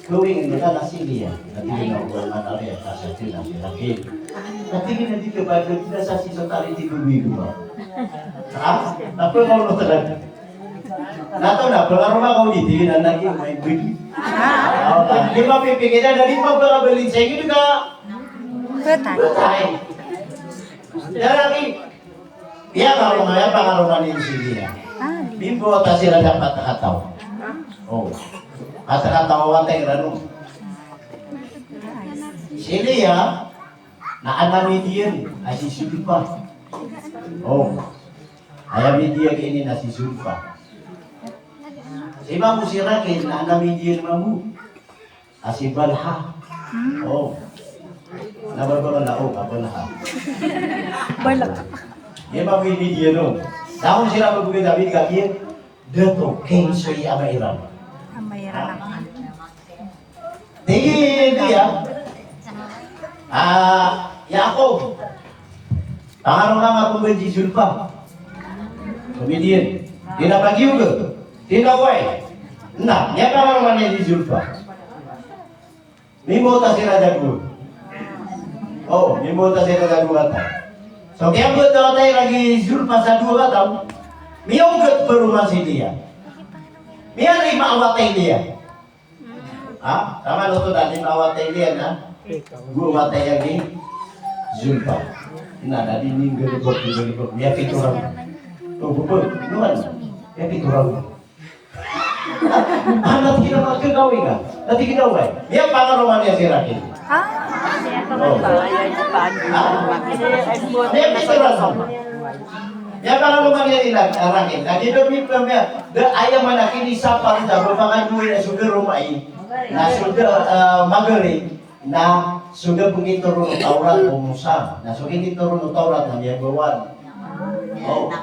Gawin na ka na si Leo. Na tig iyan a, wala na rin, kasi ito na si Raquel. Na tig iyan a, di ka ba, di na sa si Sotari, di ko, di ko ba? Ha? Na pwede ko na talaga. Na to na, pwede ka rumakaw di, tig iyan a, na tig iyan a, may bwid. Di ba, pipikir na, di ba, pwede ka balik sa inyo, di ka? Patay. Patay. Daraki. Iya, karoma, iya, pangaroma ni si Lea. Ah, Lea. Mimbawata siran sa pat a kataw. O. Pat a kataw a wata iran on. Si Lea, na ana Midian, a si Zulfa. O. Aya Midian ini na si Zulfa. Si mamu si Rakil, na ana Midian mamu. A si Balha. Hmm. O. Na ba, ba, na, o, a Balha. Balha. Iya ba, pwede di, ano? Daon sila ba, pwede, David, kaki, dato, kay so i ama iran. Ama iran. Tig iyan a, a, Yakob. Pangaroma nga ko ba si Zulfa? Kemudian, di na pagiyoga. Di na, way. Na, aya pangaroma niyan si Zulfa. Mimbawata siran sa dowa. O, mimbawata siran sa dowa a wata. So, kiyabawata iran si Zulfa sa dowa a wata. Miyaogat paroman si Lea. Miyalima a wata i Lea. Ha? Taman oto na lima a wata i Lea na? Dowa a wata iyan si Zulfa. Na, na di ninggalibok, ninggalibok. Miyapito ragon. O, bukod. Ano man? Miyapito ragon. Anak kita magkagawin ka. Dati kita, okay. Miyapangaroma niyan si Raquel. Ha? Oh. Ha? Miyapangaroma. Miyapangaroma niyan si Ra-, Raquel. Na di daw miyapangaroma. Da aya man a kinisapar da, ba pangaduwi na so da romai. Na so da, ah, magari. Na so da pngitoron o Tawrat o Musa. Na so kinitoron o Tawrat na miyabawal. Oh.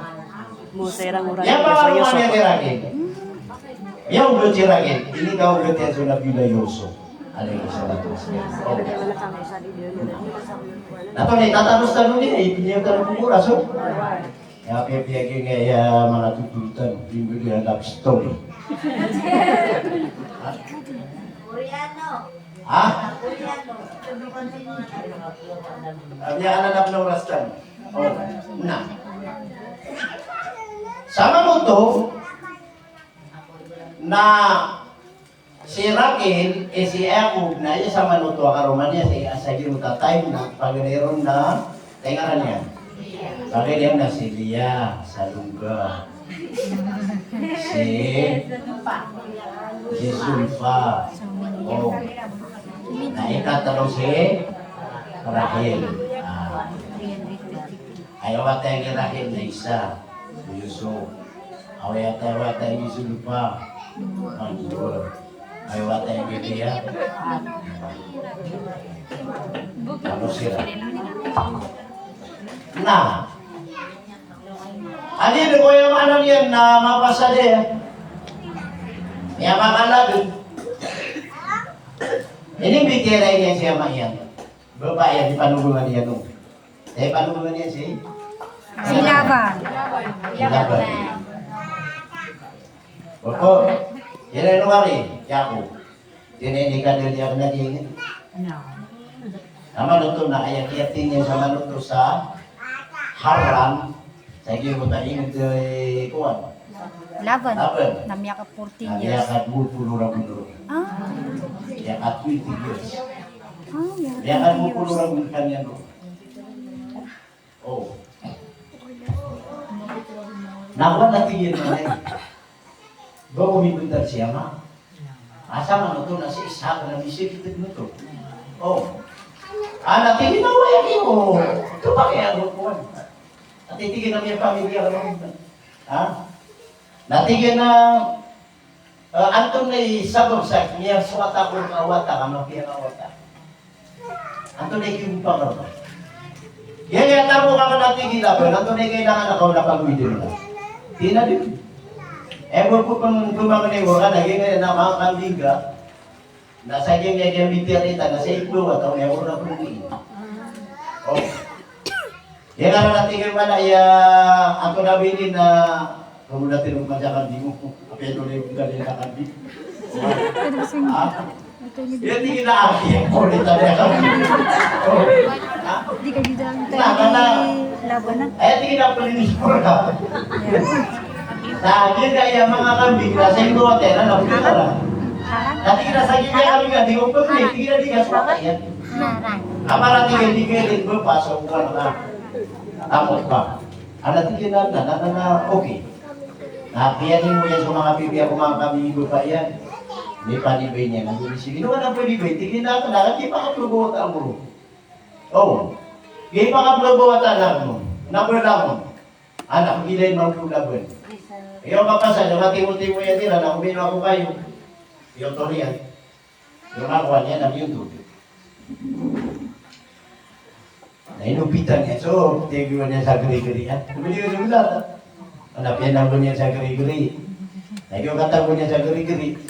Miyapangaroma niyan si Raquel. Miyaogat si Raquel. Inikaogat iyan so Nabiyullah Yusuf alayhis salatu wassalam. Oh. Na tonaa i tataros tano niyan, ipiniyag tano ko oras, oh. Aya piyapiyag iyan aya manga tuturitan, imbag iyan love story. Ha? Aya anan a pn a oras tano. Oh, na. Samanoto na si Raquel, eh, si Yakob, na aya samanoto a karoma niyan si, sa giyoto a time na pagari ron na, aya ngaran iyan. Pagari iyan na si Leah, sa Longga. Si, si Zulfa. Oh. Na ikatlo si Rahel. Ah. Aya wata iyan i Rahel na isa, Yusuf. Aya wata, wata iyan i Zulfa, na dowa. Aya wata iyan i Leah, na dowa. Tlo siran. Na, adi dn ko aya maana niyan na mapasad iyan. Aya maana dn. Inimbitiyarai niyan si ama iyan. Bapa iyan, di panogongan iyan on. Eh, paano ba niyan si? Si Laban. Si Laban. Opo. Iyan ay nowari, Yakob. Iyan ay di ka dali ako naging. No. Samanoto na aya kiyatindi niyan samanoto sa Haran. Sa giyoto a ingd, eh, kowan. Laban. Laban. Na miyaka fourteen years. Na miyaka dowa polo ragon roo. Ah. Miyaka twenty years. Ah, miyaka twenty years. Miyaka dowa polo ragon kaniyan roo. Oh. Na kowan a tig iyan mambo. Ba ko mibtad si ama. Asa man oto na si Ishak na bisa kita dito. Oh. Ana tig iyan a wala iyo. Ito ba kaya ako kowan? Ati tig iyan a miyapamilya ka. Ha? Na tig iyan a Ah, antonaa i sabap sa miyasowat ako a wata, ka mapiya a wata? Antonaa i kiyompakar? Giya, giya tamo ka na tig i Laban, antonaa i kailangan a kaon a pagawid iyan? Tig iyan a di. Eh, bo ko pn, pmangni ko ka na, giya na manga kambing ka. Na sa giya, giya, giya, mitiya rita, na sa ibo, wata, o, giya, wata, pn. Oh. Iyan a tig iyan man a iya, antonaa bini na, kamuda tino man sa kambing mo. Apiya ito na iyo kambing na kambing. Ha? Iyan tig iyan a, apiya ko na ito na kambing. Ha? Di ka di daw na, na, na. Laban na. Ay, tig iyan a plinis mo na. Na, di ka iya manga kambing, na sa iyo, ate, na, na, na. Na, tig iyan a sa iyo, kambing, na, di ko pwede, tig iyan a di ka suwat, iyan. Amay na tig iyan, di ka rin, ba, pasok ka na. Tamok ka. Ana tig iyan a, na, na, na, na, okay. Na, apiya niyo iyan so manga pipiya ko manga kambing i bapa iyan. Di panibay niyan, na, di, sige, na, na, pwede ba? Tig iyan a, na, na, di pa ka pwede ba, wata mo. Oh. Di pa ka pwede ba, wata mo. Na, pwede mo. Ana, pwede mo, pwede mo. Iyo, kapasad, na, matimo-timo iyan, tira, na, kumino ako kayo. Iyo, toriyan. Iyo nga kowan iyan na miyontod. Na inopitan iyan so, tiyagiwan iyan sa gari-gari, ha? Tumili iyan sa gari-gari. Na piyanagon iyan sa gari-gari. Na iyo katagon iyan sa gari-gari.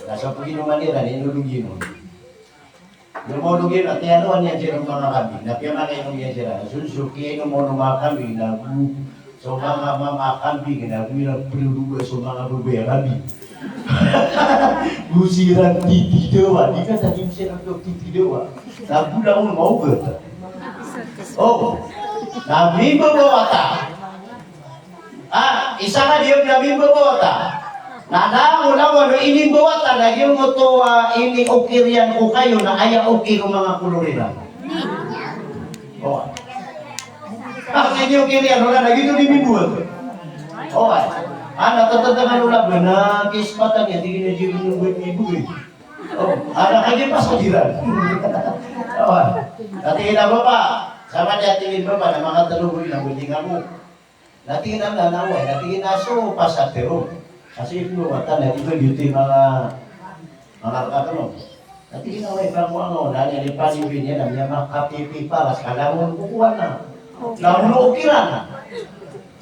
Na so paginoman iran, inolog iyan. Inolog iyan, na tiyanowan iyan siran manga kambing. Na piyamangainom iyan siran. Na so, so kiyainom o manga kambing, na go So manga mama a kambing na go iran pnoroga so manga babay a kambing. Go siran titidawa, di ka tagi siran titidawa. Na go langon maogat. O, na mimbabawata. A, isa ka di na mimbabawata. Na langon, langon o inimbawata na giyoto a iniokir iyan ko kayo na aya okir o manga kolor iran. O. Kasi niyo kiniyan, wala na gito di mimbuwag. O, ay. Ana, tatatanga o laban a kispatan iyan, tig iyan a di ron bo ibgay. O, ana, kagiya pas ka diran. O, na tig iyan a bapa, sama niyan, tig iyan, bapa, na makatlo bo iyan a bonding ako. Na tig iyan a, na, na oway, na tig iyan a so pasatero. Kasi ipno wata na di ba duty manga, manga rkat, no? Na tig iyan a oway, pangkowa nga on, na niyan ipanibi niyan a miyamakapipiparas ka langon ko kowan na. Langon ko kiran na.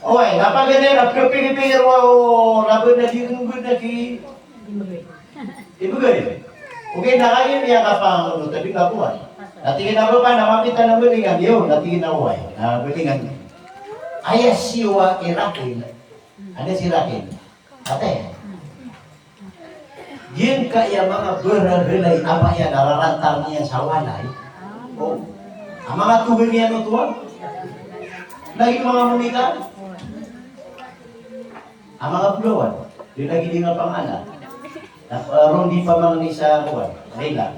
Oway, na paganay na piyapigipigir o laban a di ron bo na ki Ibgay. Ogaid na kagiya miyakapangonot a di kakowa. Na tig iyan a bapa, na mapita na bonding iyo, na tig iyan a oway. Na bonding iyo. Aya siyowa i Rakil. Anda si Rakil? Ate. Giyangkaya manga barahalay a ba iyan a rarantang iyan sa walay. O. A manga togan iyan oto a. Lagid o manga monikal. A manga bolawan, di lagid i manga pangalan. Na, eh, ron di pamangni sa kowan, Rila.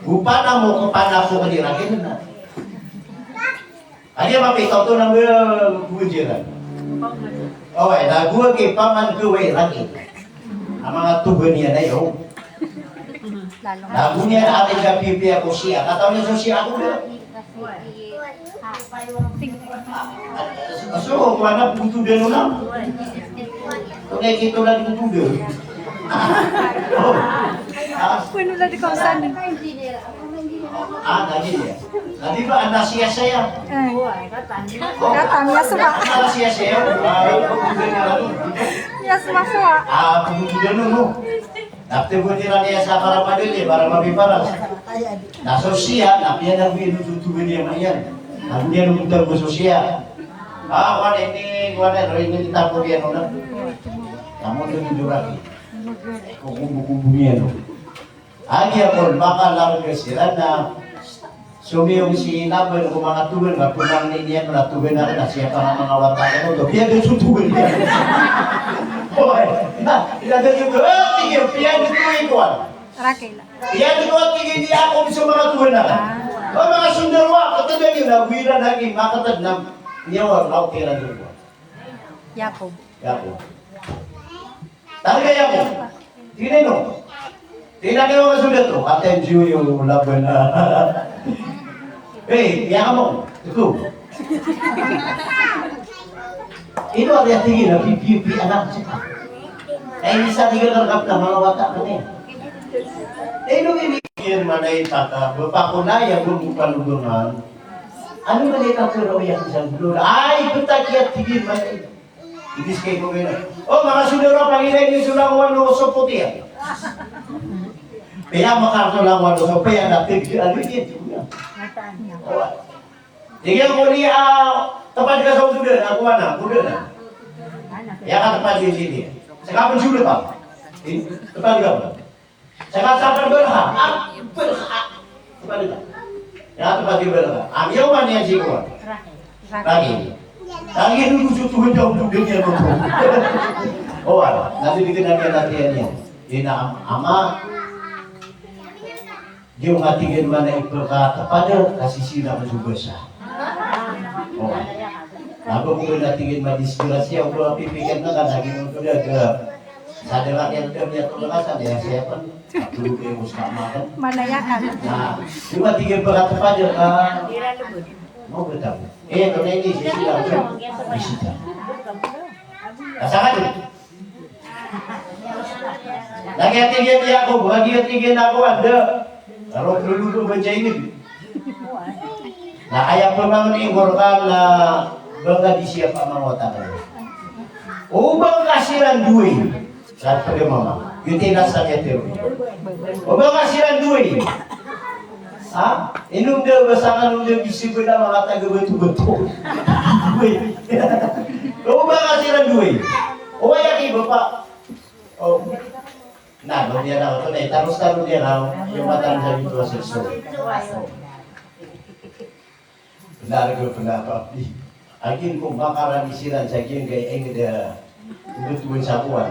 Go panamok, panamok di Rakil na. Aya mapita oto na manga bolawan. Oway, na go a kipaman ko oway Rakil. A manga togan iyan ayo. Na go niyan a ari ka pipiya ko siya. Katawan iyo so siya ako na. So, kowan na, pogotodan on na. Tonaa i kitolan pogotodan? O. A. Kowan na di kaosan. A, lagid iyan. Lagid ba, ana siyasaya. Eh. O. Katan, iya soma. Ana siyasaya. A, pogotodan on na. Iya soma kowa. A, pogotodan on, no. Na pthagoan iran iyan sa para madali, para mapiparas. Na so siya, na piyanago iyan so togan iyan a mayan. Na go niyan oto bo so siya. A, kowan ini, kowan ini, ini tapor iyan on na. Na mo to di doraki. Kokombokombo niyan on. Agi akon makalarga siran na Somiyong si Laban ko manga togan, na pmangni niyan na togan akn na siyapa nga manga wata akn oto. Piyada so togan iyan. Oway. Na, piyada so togan. Tig iyan, piyada so togan. Rakil. Piyada so togan, tig iyan, di ako so manga togan akn. Ah. O manga sondaro a, katadn iyan na, go iran lagi makatadn na, niyawa, laot iran so togan. Yakob. Yakob. Targa iyan ko. Tig iyan o. Tig iyan o, manga sondaro, katii iyo Laban. Eh, iya ka mo. Ito. Ino a tig iyan a pipiya, pipiya anak. Ay, isa tig iyan a rkap na manga wata ka niyan. Ino ini? Tig iyan, manay taka, bapa ko na, iya ko mopalogongan. Ano manay taka, ro iya ko sa gulo. Ay, btad iya, tig iyan, manay. Ibis kay ko kena. O, manga sondaro, pangilay niyo so langowan o sopot iyan. Piyamakarto langowan o sopot iyan, na tig iyan, ano iyan? O, tig iyan ko niyan, a, tpad ka sa oto dn, ako ana, oto dn. Aya katpad iyan sii. Ska pn sii ka. Tpad ka. Saka sa pn Balha. Ah, Balha. Sa pn Balha. Aya tpad i Balha. Aya oman iyan sii ko Rakil. Rakil. Rakil, dn ko so togan iyan, togan iyan oto. O, wala. Na di dn kna niyan latihan iyan. Ina am-, ama. Giyoto a tig iyan, mana i pkatpad, ka sisii akn so basa. O. Ago ko na tig iyan madisgrasya, o ba pipikir na ka, lagid o da, da. Sadn a kiyatolnga sa niyan, siya pn. Atulog kayo ko sa kamarn. Manayakan. Na, di ba tig iyan pkatpad, ah, mo ba taw? Eh, ito na ini, sisii akn so basa. Asa ka di? Lagid a tig iyan i Yakob, lagid a tig iyan a ako, anda? Karo lolo ko ba diyay ngd? Na aya pmangni ko rka na ba ngka di siyapa manga wata ka. O ba ngka siran dowa i. Sa pd a mama. Giyoto i nasa niyan tero. O ba ngka siran dowa i. Ha? Ino ngka ba sa kano ngka di sii pd a manga taga Batobato. Dowa i. O ba ngka siran dowa i. O aya ki bapa. O. Na, ba niyan na, oto na, itaros-taros niyan na, iyo matan sa ito a sekso. Bnar ko, bnar ko. Agin ko makarani siran sa giyangkai a ingd a, ingd ko sa kowan.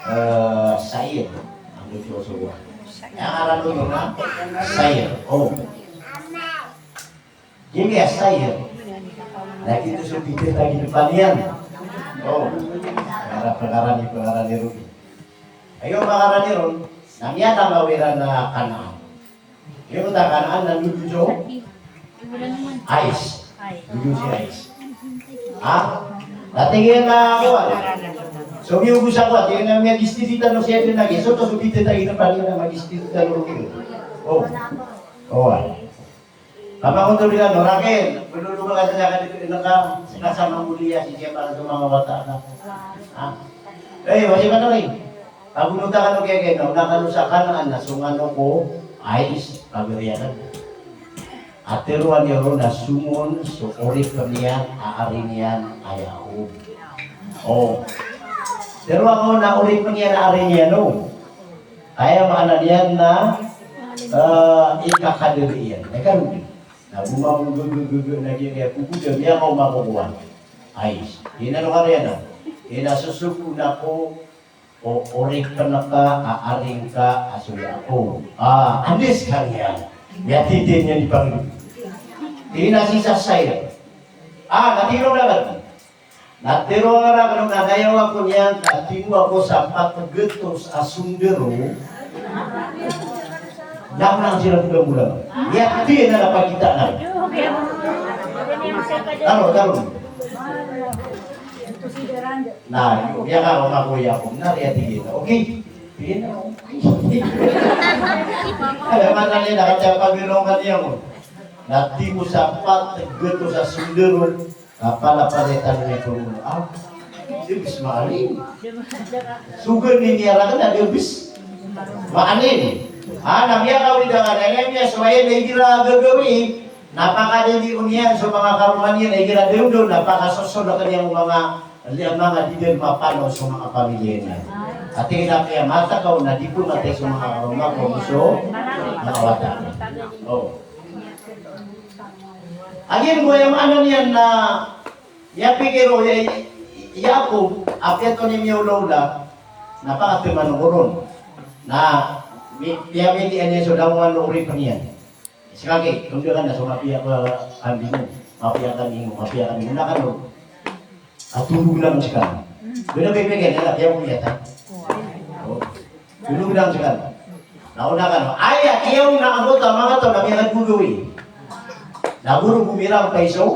Eh, Sair. Angd ko sa kowan. Aya ngaran oto na Sair. O. Giyangkai a Sair. Na giyoto so pitharo a gii paniyan. O, pangarani, pangarani ron. Ayo, pangarani ron, na miyatanggaw iran a Kanaan. Iyo ta Kanaan na dodo so Ais. Dodo si Ais. Ha? Dati giya na kowan. So miyogo sa kowan, giya na miyagisti tano siya dn lagi. So to so bita ta ino pa niyan na magisti tano ron. O. O, a. Kapakonto bilang o raken, pwede ba ka sa ka dito, ino ka, sa ka sa mambuliya, si siya para sa mga wata ka. Ha? Eh, wasi ka na rin. Pag unota kano kiyagay na, ona kano sa Kanaan na so ngano ko Ais, pagariyanan. A teroa niyo ron na somon so oripn iyan a ari niyan a Yakob. O. Teroa ko na oripn iyan a ari niyan, o. Aya maana niyan na, eh, ikakadari iyan. Aya kan, na gomamogogogog na giya, giya, kokoda, miyakaoma ko kowan. Ais. Ino kano kariyanan? Ino sosogoon ako o oripn ka a ari ngka a so Yakob. A, anda skaniyan? Miyatitid niyan di Panginoon. Ino sisasaya. A, na tiro na lagi. Na tiro a rakn on na dayaw ako niyan ka timo ako sa pat gatos a sondaro. Na ako na siran bolang-bolang. Miyatitid na na pagita na. Taro, taro. Na, iyo, miyakaoma ko Yakob na, miyatitid na. Okay. Ino, okay. Aya maana niyan na kataya pagilongan iyan mo. Na timo sa pat gatos a sondaro. Kapalapalitan iyan ko, a, di bs maalin. Sogoan iyan a rakn a di bs maalin. A, na miyakaori da ka na, na miyasowa iyan na igira gagawii na pakadalion iyan so manga karoma niyan, na igira dawndaw na pakasosolakn iyan o manga, manga di dn mapanaw so manga pamilya niyan. Ati na piyamatakaw na di ko matay so manga karoma ko so manga wata. O. Agiya bo aya maana niyan na miyapikir o Ya-, Yakob, apiya to niyan miyaolaola, na pakatman ko ron. Na mi-, miyamili iyan so langowan o oripn iyan. Skaki, tondakan na so mapiya ka kambing, mapiya ka kambing, mapiya ka kambing, na kano. A, tolog lang skano. Gana ba ipikir iyan, na piya ko miyatay. O. Tolog lang skano. Na ona kano. Aya, kiyaona angkoto a manga taw na miyakagogawii. Na goro bo mirampay so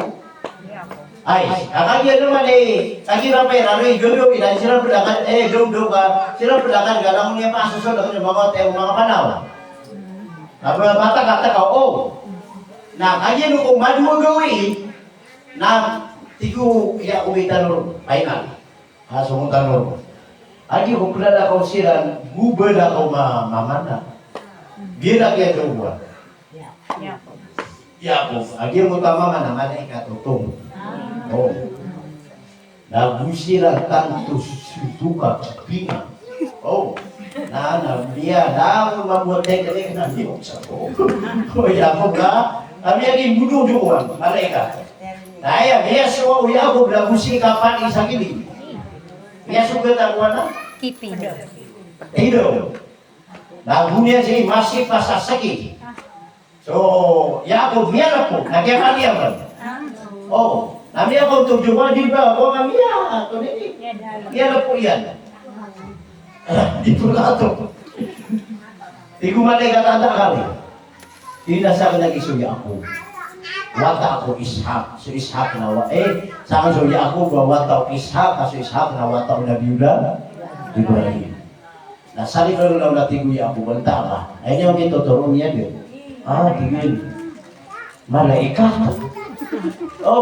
Ais. A, kagiya dn man i, kagiya rampay rano i gogawii na siran pd akan, eh, dongdong ka, siran pd akan ka, na on iyan pasosolakn iyan o manga wata iyan o manga panaw. Na ba matakataka, o. Na kagiya dn ko madowa gawii, Na tig o Yakob i tano ron, final. A, so tano ron. Agi ko plalakaw siran, go ba lakaw ma-, mamana. Bilang iyan to ba? Yakob, agi ko ta mamana, malaikat oto. O. Na go siran tanto so doka kipinga. O. Na, na, miya, na, mambo teknik na miya sa ko. O Yakob na, na miya di budo jokoan, malaikat. Na aya, miyasowa o Yakob na go sii kapali sa gili. Miyasogat a kowan a? Kipinga. Ino. Na go niyan sii masipa sa saki. So Yakob miyalpo, na kiyapaliyawan. O, na miyakontog so kowan, di ba, kowan a miya, ato ini. Miyalpo iyan. Di polato. Tig o malaikat a da kami. Ino sakn lagi so Yakob. Wata ko Ishak, so Ishak na wa-, eh, sakn so Yakob a wata o Ishak, a so Ishak na wata o Nabiyullah Ibrahim. Na salikaw na tig o Yakob, antaa ka? Aya niyan mitotoro niyan dn. A, tig iyan, malaikat. O.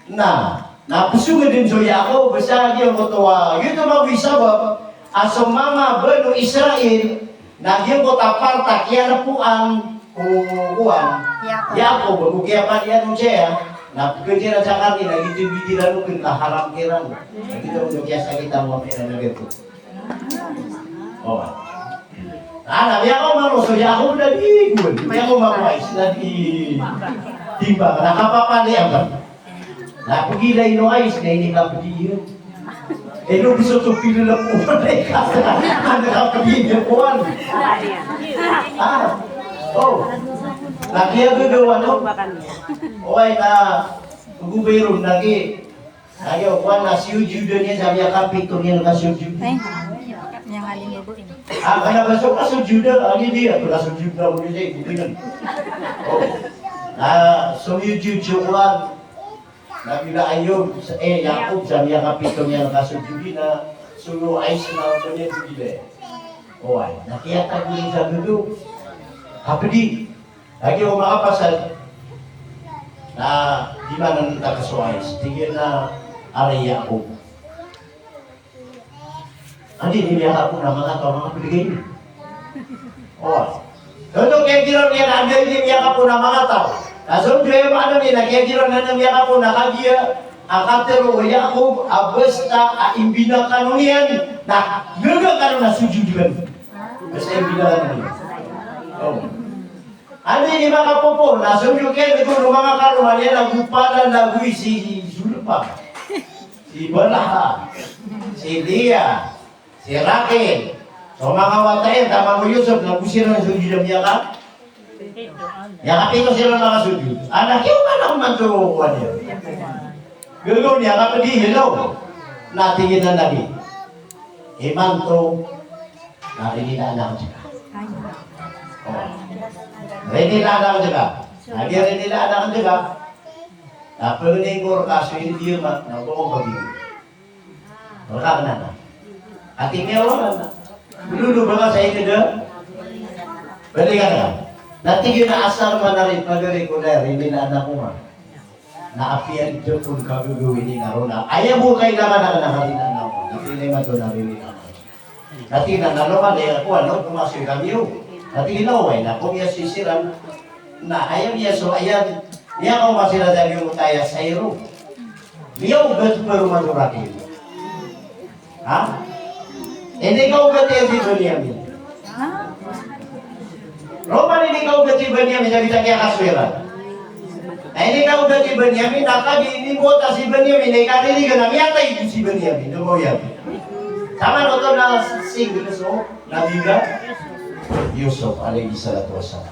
Na, na pzong dn so Yakob, sa giyangkoto a, giyoto mambo i sabap a so manga Banu Israil, na giyangkoto a part a kiyalpoan o kowan, Yakob. Yakob, ago kiyapaliyan o saya, na pkhakiran sa karni, na giyoto i bitiran o kn ka haram kiran. Na giyoto o kiyasakitan o mama iran a giyoto. O. Na, na miyakaoma ron so Yakob na di, gowani. Miyakaoma ko Ais na di, di ba, na kapapaliyan ka. Na pagilay o Ais na inikapdi iyan. Ino bs oto pilalakowan na ikasa. Ano kapdi iyan kowan. A. O. Na kiyagagawan o. Oway na, go ba iron lagi. Aya, o kowan na siyojud iyan sa miyakapito niyan kasojud. Ay, niyan halimbawa ini. Ah, kna ba so kasojud, ah, ini dia, kasojud na, ini dia, ini dia. Oh. Ah, siyojud so kowan. Nabi Ayub, eh, Yaqub, sa miyakapito niyan kasojud na, so Ais na, o ba niyan sojud. Oway, na kiyatagoi sa dodo. Kapdi. Lagid o makapasad. Na, di man an takasoay. Tig iyan a, ari ako. Andi, di niyan ako na mangataw, manga pligay. O. Tonto kaya giron niyan, andi, di niyan ako na mangataw. Na so, di maana niyan, kaya giron niyan ako na kagiya, a katero o Yaqub, a basta, a imbinakano niyan, na, gaga kano na sujud kano. Basta imbinakano niyan. O. Andi di makapopo, na so di oken ko manga karoma niyan, na go Padan, na go si Zulpa, si Balha, si Leah, si Rakel. So manga wata iyan, taman o Yusuf, na go siran so di miyaka-, miyakapito siran makasojud. Anak iyo, anak man to, wani. Gagaw niyan, kapdi, hello. Na tig iyan a Nabi. Imanto, na rinilaan akn seka. O. Rinilaan akn seka. Na giya rinilaan akn seka. Na pngni ko rka so indiyamat na bo ko pagini. Rka kna na. Ati miyawa kna na. Lolo ba ka sa ini da? Balikan ka. Na tig iyan a asar man ari pagari ko na rinilaan ako man. Na apiya dn pn kagagawii niyan roo na aya bo kailangan akn na rinilaan ako. Na tig iyan a imanto na rinilaan ako. Na tig iyan a, na loman aya ko ano, komasoy kami o. Na tig iyan a oway, na komiyasoy siran. Na aya miyasoy, aya, miyakaoma siran sa giyoto a aya sairo. Miyaogat pn roo man so Rakel. Ha? Iniyaogat iyan si Benyamin. Roo man iniyaogat si Benyamin, sa bita kiyakasoy iran. Na iniyaogat si Benyamin, na kagiya inimbota si Benyamin, na ikaririgan na miyatay si Benyamin, domaw iyan. Taman oto na single so Nabi Yusuf alayhis salatu wassalam.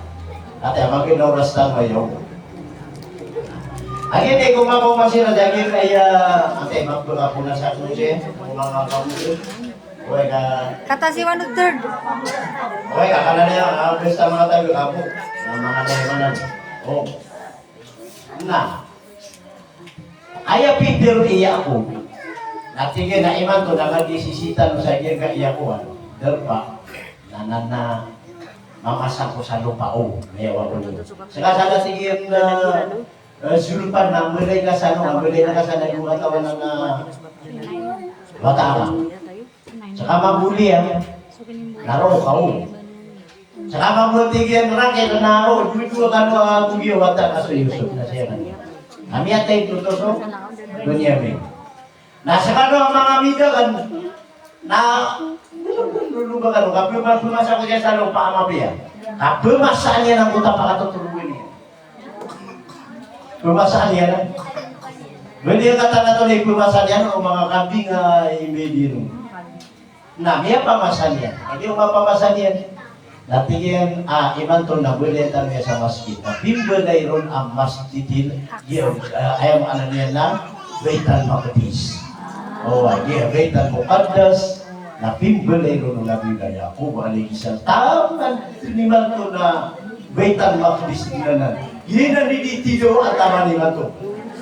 Ati a magana oras tano aya. Agi di ko makaoma siran, agi aya, ati, mabaka ko na sa klose, manga kamudo. Oway ka. Kata si one third. Oway ka, kna niyan, ah, basta manga tabi kapo. Na manga tabi manan. O. Na. Aya pitharo i Yaqub. Na tig iyan a imanto na kagiya sisii tano sa giyangkaya kowan, darpa. Na, na, na, mamasa ko sa lopa o, miyawa ko niyan. Seka sa tig iyan a, eh, Zulpan na mbelay ka sa ano, mbelay ka sa ano, katawan a, ah, wata ka. Seka mambo iyan, na roo ka o. Seka mambo, tig iyan a Rakel, na roo, dowa-dowa kano a, ah, togi o wata ka so Yusuf, na siya kano. Na miyatay oto so Benyamin. Na seka ano a manga mida kano, na, lolo ba kano, kapemasa ko siya sa lopa a mapiya. Kapemasa niyan angkoto a pakatotorogan iyan. Pemasa niyan. Beli kata na to ni pemasa niyan o manga kambing a imbedi ron. Na miyapamasa niyan. Agi o mapamasa niyan. Na tig iyan a, ah, imanto na belayan tano iya sa masgit. Na pimbelay ron a masgit iyan, ah, aya maana niyan na Baital Maqdis. O, agi, Baital Muqaddas. Na pimbelay ron o Nabi Yaqub alayhis salam. Taman imanto na Baital Maqdis anan. Giyanan i di tidawa taman imanto.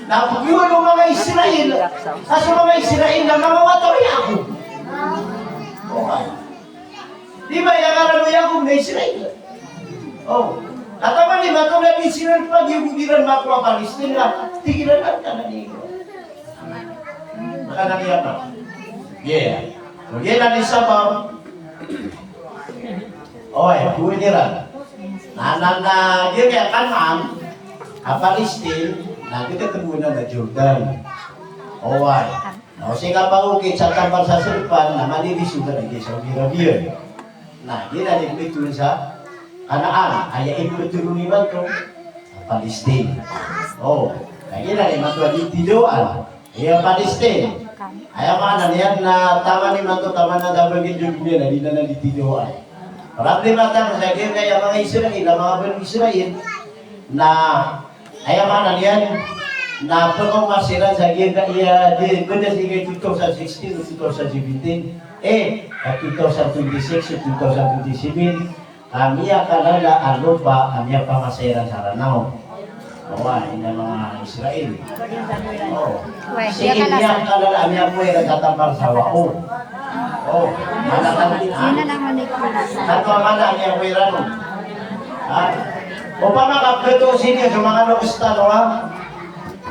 Na pagiyawad o manga Israel. Ka so manga Israel na manga wata o Yaqub. O, di ba aya ngaran o Yaqub na Israel? O. Ka taman imanto na di siran pagiyawad iran makowa Palestine na tig iran a kanan iyan. Kanan iyan. Iya. Kagiya na di sabab. Oway, bowin iran. Na, na, na, giyangkaya Kanaan, a Palestine, na giyangkaya teboan na Jordan. Oway. Na o sii ka pangokit sa tambal sa serpan, na maniriso ka di Saudi Arabia. Na giyanan i pmbtowan sa Kanaan, aya ipmbtowan imanto a Palestine. O, na giyanan imanto a di tidawaan. Iya Palestine. Aya maana niyan na taman imanto, taman a da bagi Jordan, na di nan a di tidawaan. Problema tano sa giyangkaya manga Israel, a manga Bani Israel. Na aya maana niyan, Na pkaoma siran sa giyangkaya di beda sii ko two thousand sixteen o two thousand seventeen, eh, ka two thousand twenty-six o two thousand twenty-seven, ka miyakalala a lopa a miyapamasa iran sa Ranaw. Oway, ina manga Israel. O. Sii miyakalala a miyapoon iran sa tampar sa Wao. O. Mana ka, ha? Ano a mana a miyapoon iran on? Ha? Opama ka pkatoos ini so manga loks tano, ha?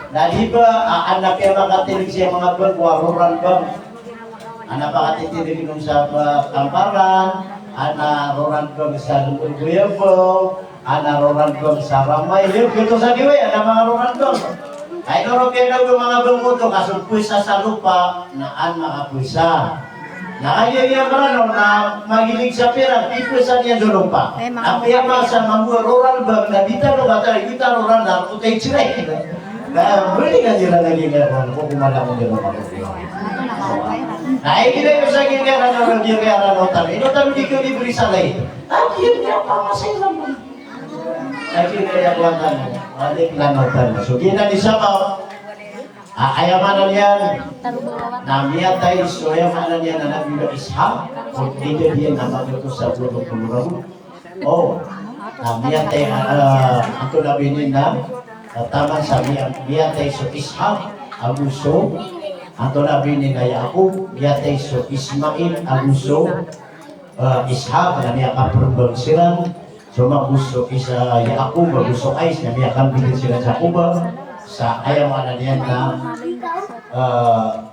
Na di ba, a, an na piyamakatilid sii a manga bangko a roran bang. An na pakatitindg on sa, ah, Kamparan, an na roran bang sa Lmbogoyabaw, an na roran bang sa Ramay, iyo, giyoto sa giya, an na manga roran bang. Ay, ino ron kiyadao o manga bangko oto, ka so pwesa sa lopa, na an makapwesa. Na kagiya iyan Ranaw na magilig sa pera, pipwesan iyan so lopa. Eh, manga... Apiya masa mambo a roran bang, na di tano katawan, di tano roran na, o tayo tsiray. Na, muli ka di ran lagi nga, ko kumala ko di ran lagi. Na, ay, gila ko sa gila na, na, na, gila na, na, tano. Ino tano di ko di beri sa lagi. Tagi niyan pamasay sa mo. Tagi niyan kuwan tano. Balik na, na, tano. So, gina di sa mo. Ah, aya maana niyan. Na miyatay so, aya maana niyan na Nabi Ishaq. O, di niyan na magto sa polo polo ragon. O, na miyatay, ah, antonaa ba ini na, ah, taman sa miya-, miyatay so Ishaq, ago so, antonaa ba ini na Yaqub, miyatay so Ismail, ago so, ah, Ishaq, na miyakaprmbang siran, so mago so Isa-, Yaqub, ago so Qais, na miyakambili siran sa Quba, sa aya maana niyan na, ah,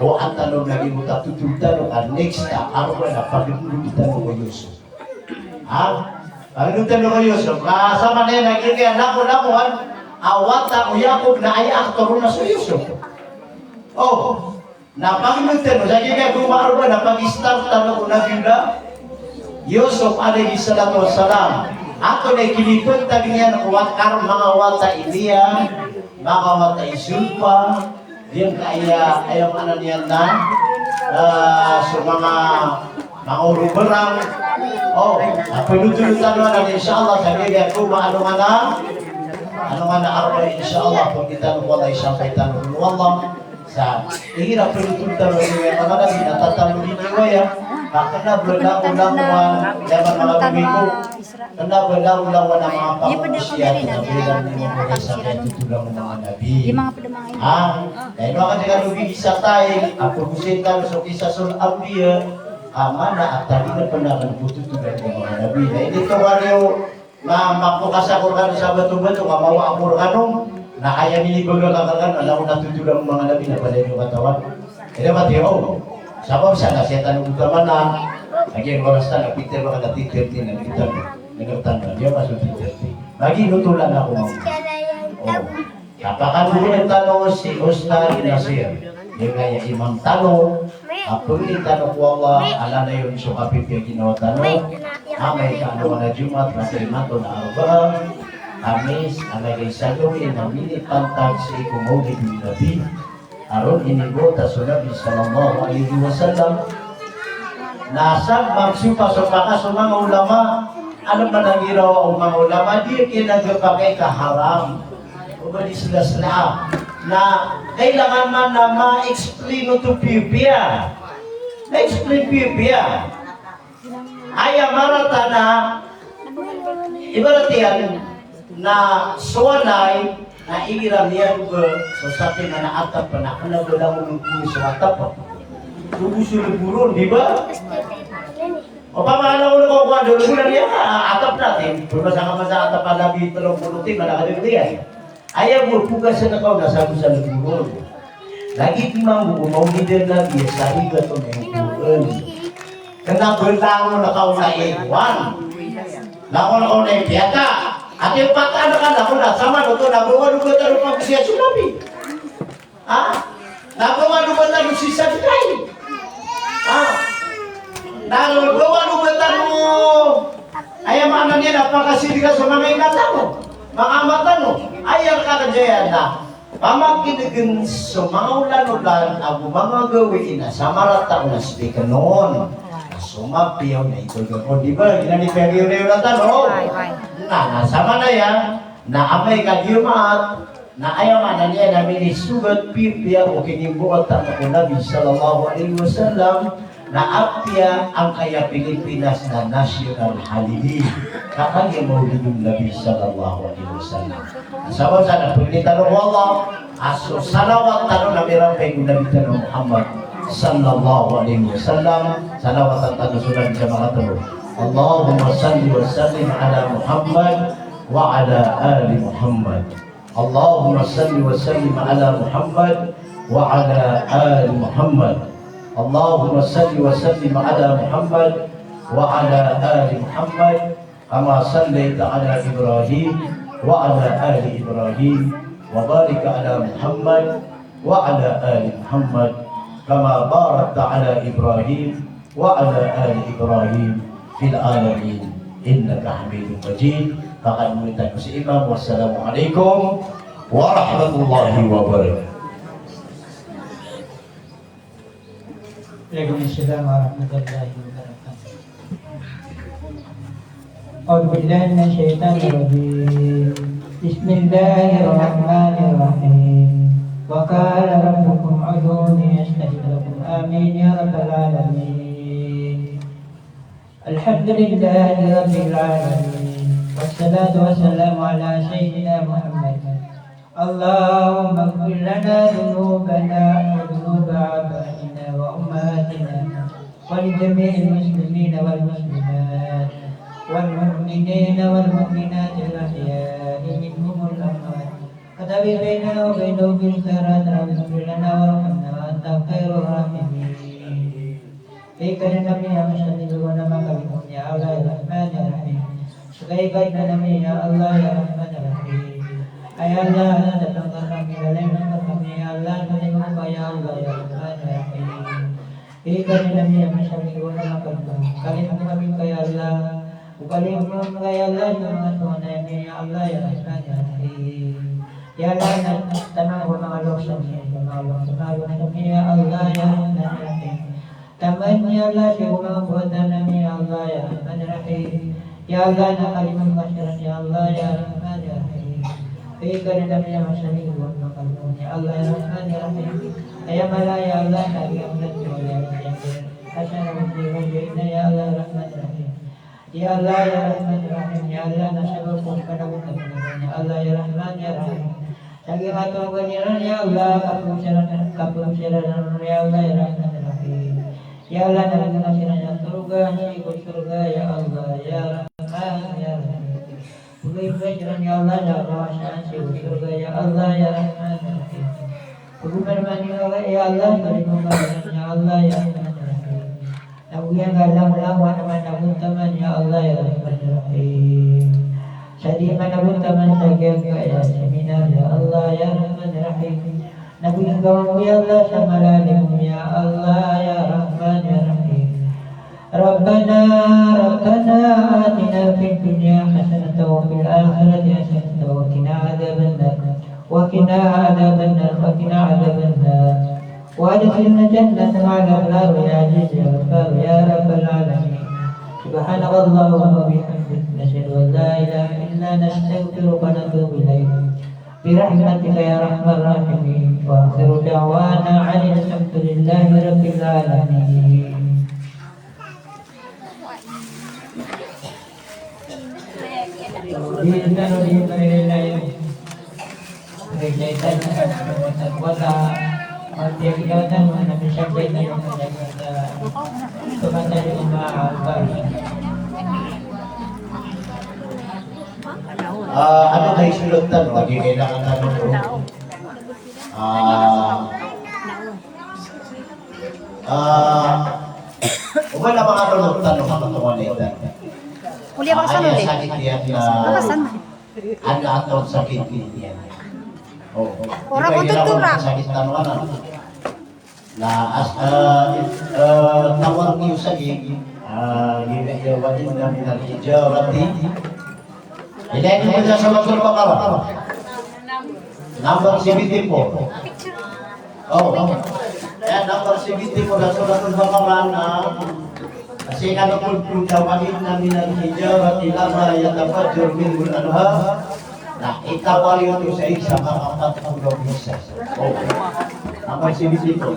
o an tano na giyoto a totol tano ka next a arba na pagdodod tano ko Yusuf. Ha? Pagdodod tano ko Yusuf. Ka sa maana niyan na giya langolangon a wata o Yaqub na aya aktor na so Yusuf. O, na pagdodod tano, sa giya goma arba na pag-start tano ko Nabiyullah Yusuf alayhis salatu wassalam. Antonaa i kinipantag iyan ko wat-, kar-, manga wata i Liya, manga wata i Zulfa, giyangkaya, aya maana niyan na, ah, so manga, manga orobarang. O, na pagdodod tano anan, insha Allah, sa giya goma, ano nga na, ano nga na arba, insha Allah, pagkita no, wallah, isampay tano, wallah. Sa igira pagdodod tano, manga Nabi, na tatano di riwaya. Ka kna ba langolangon, aya maana niyan, manga bibiko. Kna ba langolangon a manga pamosiya, kna ba langolangon a manga Nabi. Ha? Na ino ka di ka lubi isa tayo, a pagosay tano so Qisasul Anbiya, a maana a tagi na pn a kna ptotholan o manga Nabi. Na initowan iyo, ma-, mapokasa ko rkano sa bato-bato, ka mawa ako rkano, na aya minibaga ka rkano, na langon a totholan o manga Nabi na palaya niyo katawan. Ida pati, o. Sabap sa na siya tano utama na, lagid o oras tano, pitharo ka na three thirty na, three thirty. Three thirty. Di ako masok three thirty. Lagid o tolan ako, ma'am. O. Kapakandodon tano si Ustadh Nasir. Giyangkaya imam tano. A pangni tano ko Allah, a lalayon so kapipiya ginawa tano. Amay ka ano na Jumat, na sa imanto na Arbaa, Kamis, a lagid sa gawii na minipantag sii ko Maulidun Nabi. A ron inibota so Nabi sallallahu alaihi wasallam. Na sa magsopa-sopa ka so manga ulama, ano man a girawa o manga ulama, di kinagapakay ka haram. O ba di sla-sla. Na kailangan man na ma-explain oto piyapiya. Ma-explain piyapiya. Aya marata na, ibarat iyan na so walay na igira miyadoga so sapi na atap na kna ba langon ko so atap. Tubo so lbo ron, di ba? Opama na langon ko ko ado lbo na niyan, a, atap natin. Purba sa ka masa atap a labi telo polo tim, a lagid iyan. Aya bo pogasn ka on na sago sa lbo ron. Lagid mambo ko Maulidun Nabi sa rigat o mengkoen. Kna ba langon ka on na iwan. Langon ka on na ipiyata. Ati pataan ka langon na saman oto na ba walo batan o pagosiya so Nabi. Ha? Na ba walo batan o sisagday. Ha? Na ba walo batan o, aya maana niyan na pakasidi ka so manga ina tano, manga ama tano. Aya kakajayaan na pamakinegn so manga olan-olan ago manga gawii na sa marata o na sdikn on. So mapiya o na ito on, di ba? Ina ni piyagiyona tano. Na, na samanaya na amay ka Jumat, Na aya maana niyan na minisogat pipiya o kinimboat tano ko Nabi sallallahu alaihi wasallam, na apiya angkaya Pilipinas na national holiday. Ka kagiya Maulidun Nabi sallallahu alaihi wasallam. Sabap sa na pagni tano ko Allah, a so salawat tano na mirampay ko Nabi tano Muhammad sallallahu alaihi wasallam, salawatan tano so Nabi sa makatlo. Allahumma salli wa sallim ala Muhammad wa ala ali Muhammad. Allahumma salli wa sallim ala Muhammad wa ala ali Muhammad. Allahumma salli wa sallim ala Muhammad wa ala ali Muhammad, kama sallaita ala Ibrahim wa ala ali Ibrahim, wa barik ala Muhammad wa ala ali Muhammad, kama barakta ala Ibrahim wa ala ali Ibrahim fil alamin innaka Hamidum Majid. Pakadmita ko si Imam. Wassalamu alaikum warahmatullahi wabarakatuh. Waalaikumsalam warahmatullahi wabarakatuh. A'udhu billahi minash shaitanir rajim. Bismillahir rahmanir rahim. Wa qala rabbukum ud'uni astajib lakum. Amin ya rabbal alamin. Alhamdulillahi rabbil alamin. Wassalatu wassalamu ala sayyidina Muhammad. Allahumma ighfir lana dhunubana wa dhunuba abaina wa ummahatina wa li jami'il muslimina wal muslimat wal mu'minina wal mu'minat al ahya'i minhum wal amwat. Wa tabi bainana wa bainahum bil khairat, Rabbi ighfir lana warhamna wa anta khairur rahimin. Ikanan ami a masaligowan a makalimon, ya Allah ya Rahman ya Rahim. Ikanan ami, ya Allah ya Rahman ya Rahim. Ay Allah, na tatangka kami, lalay na kami, ya Allah, kalimon ka, ya Allah ya Rahman ya Rahim. Ikanan ami a masaligowan a makalimon, kalimon kami ka, ya Allah. O kalimon ka, ya Allah, so manga tonganay ami, ya Allah ya Rahman ya Rahim. Ya Allah, na taman ko manga loks ami, manga loks, manga loks ami, ya Allah ya Rahman ya Rahim. Taman, ya Allah, so manga kowatan ami, ya Allah ya Rahman ya Rahim. Ya Allah, na kalimon ka siran, ya Allah ya Rahman ya Rahim. Ikanan ami a masaligowan a makalimon, ya Allah ya Rahman ya Rahim. Aya mala, ya Allah, na giya mala, ya Allah ya Rahman ya Rahim. Hasan Abdul Wahid, ya Allah ya Rahman ya Rahim. Ya Allah ya Rahman ya Rahim, ya Allah, na sabap ko panagontaman iran, ya Allah ya Rahman ya Rahim. Sa giyangkoto a tonganay iran, ya Allah, kapagosay ran, kapagosay ran, ya Allah ya Rahman ya Rahim. Ya Allah, na pagosay ran sa sorga, sii ko sorga, ya Allah ya Rahman ya Rahim. Pagosay ran, ya Allah, na pagosay ran sii ko sorga, ya Allah ya Rahman ya Rahim. Pagosay ran, ya Allah, ya Allah, na pagosay ran, ya Allah ya Rahman ya Rahim. Na giyangkai a langolangon a managontaman, ya Allah ya Rahman ya Rahim. Sa di managontaman sa giyangkai a seminar, ya Allah ya Rahman ya Rahim. Na giyangkai, ya Allah, sa malalim, ya Allah ya Rahman ya Rahim. Rabbana, Rabbana atina fid dunya hasanatan wa fil akhirati hasanatan wa qina adhaban nar. Wa qina adhaban nar, wa qina adhaban nar. Wa adkhilna al-jannata ma'al abrar ya Aziz ya Ghaffar ya Rabbal alamin. Subhanakallahumma wa bihamdik, nashhadu an la ilaha illa anta, nastaghfiruka wa natubu ilaik. Bi rahmatika ya arhamar rahimin. Wa akhiru da'wana anil hamdulillahi rabbil alamin. Ah, ano kayo sulatan? Lagi kailangan tanong ko. Ah, Ah, o ba na manga rolotan o manga tonganay iran? Uli ako sa aya sakit iyan na, ano, ato sakit iyan. O, ora ko tutura. Sakit tano anan. Na as, ah, ah, tawag niyo sa gig, ah, gig ya wa inna minal hijarati. Ilay niyo sa Suratul Baqarah. Number seventy-four. O, o. Aya number seventy-four sa Suratul Baqarah na, sii ko polo, wa inna minal hijarati lama yatafajjaru minhul anhar. Na ikapaliyo oto sa isa, makapat ko daw isa. O. Apa sii dito?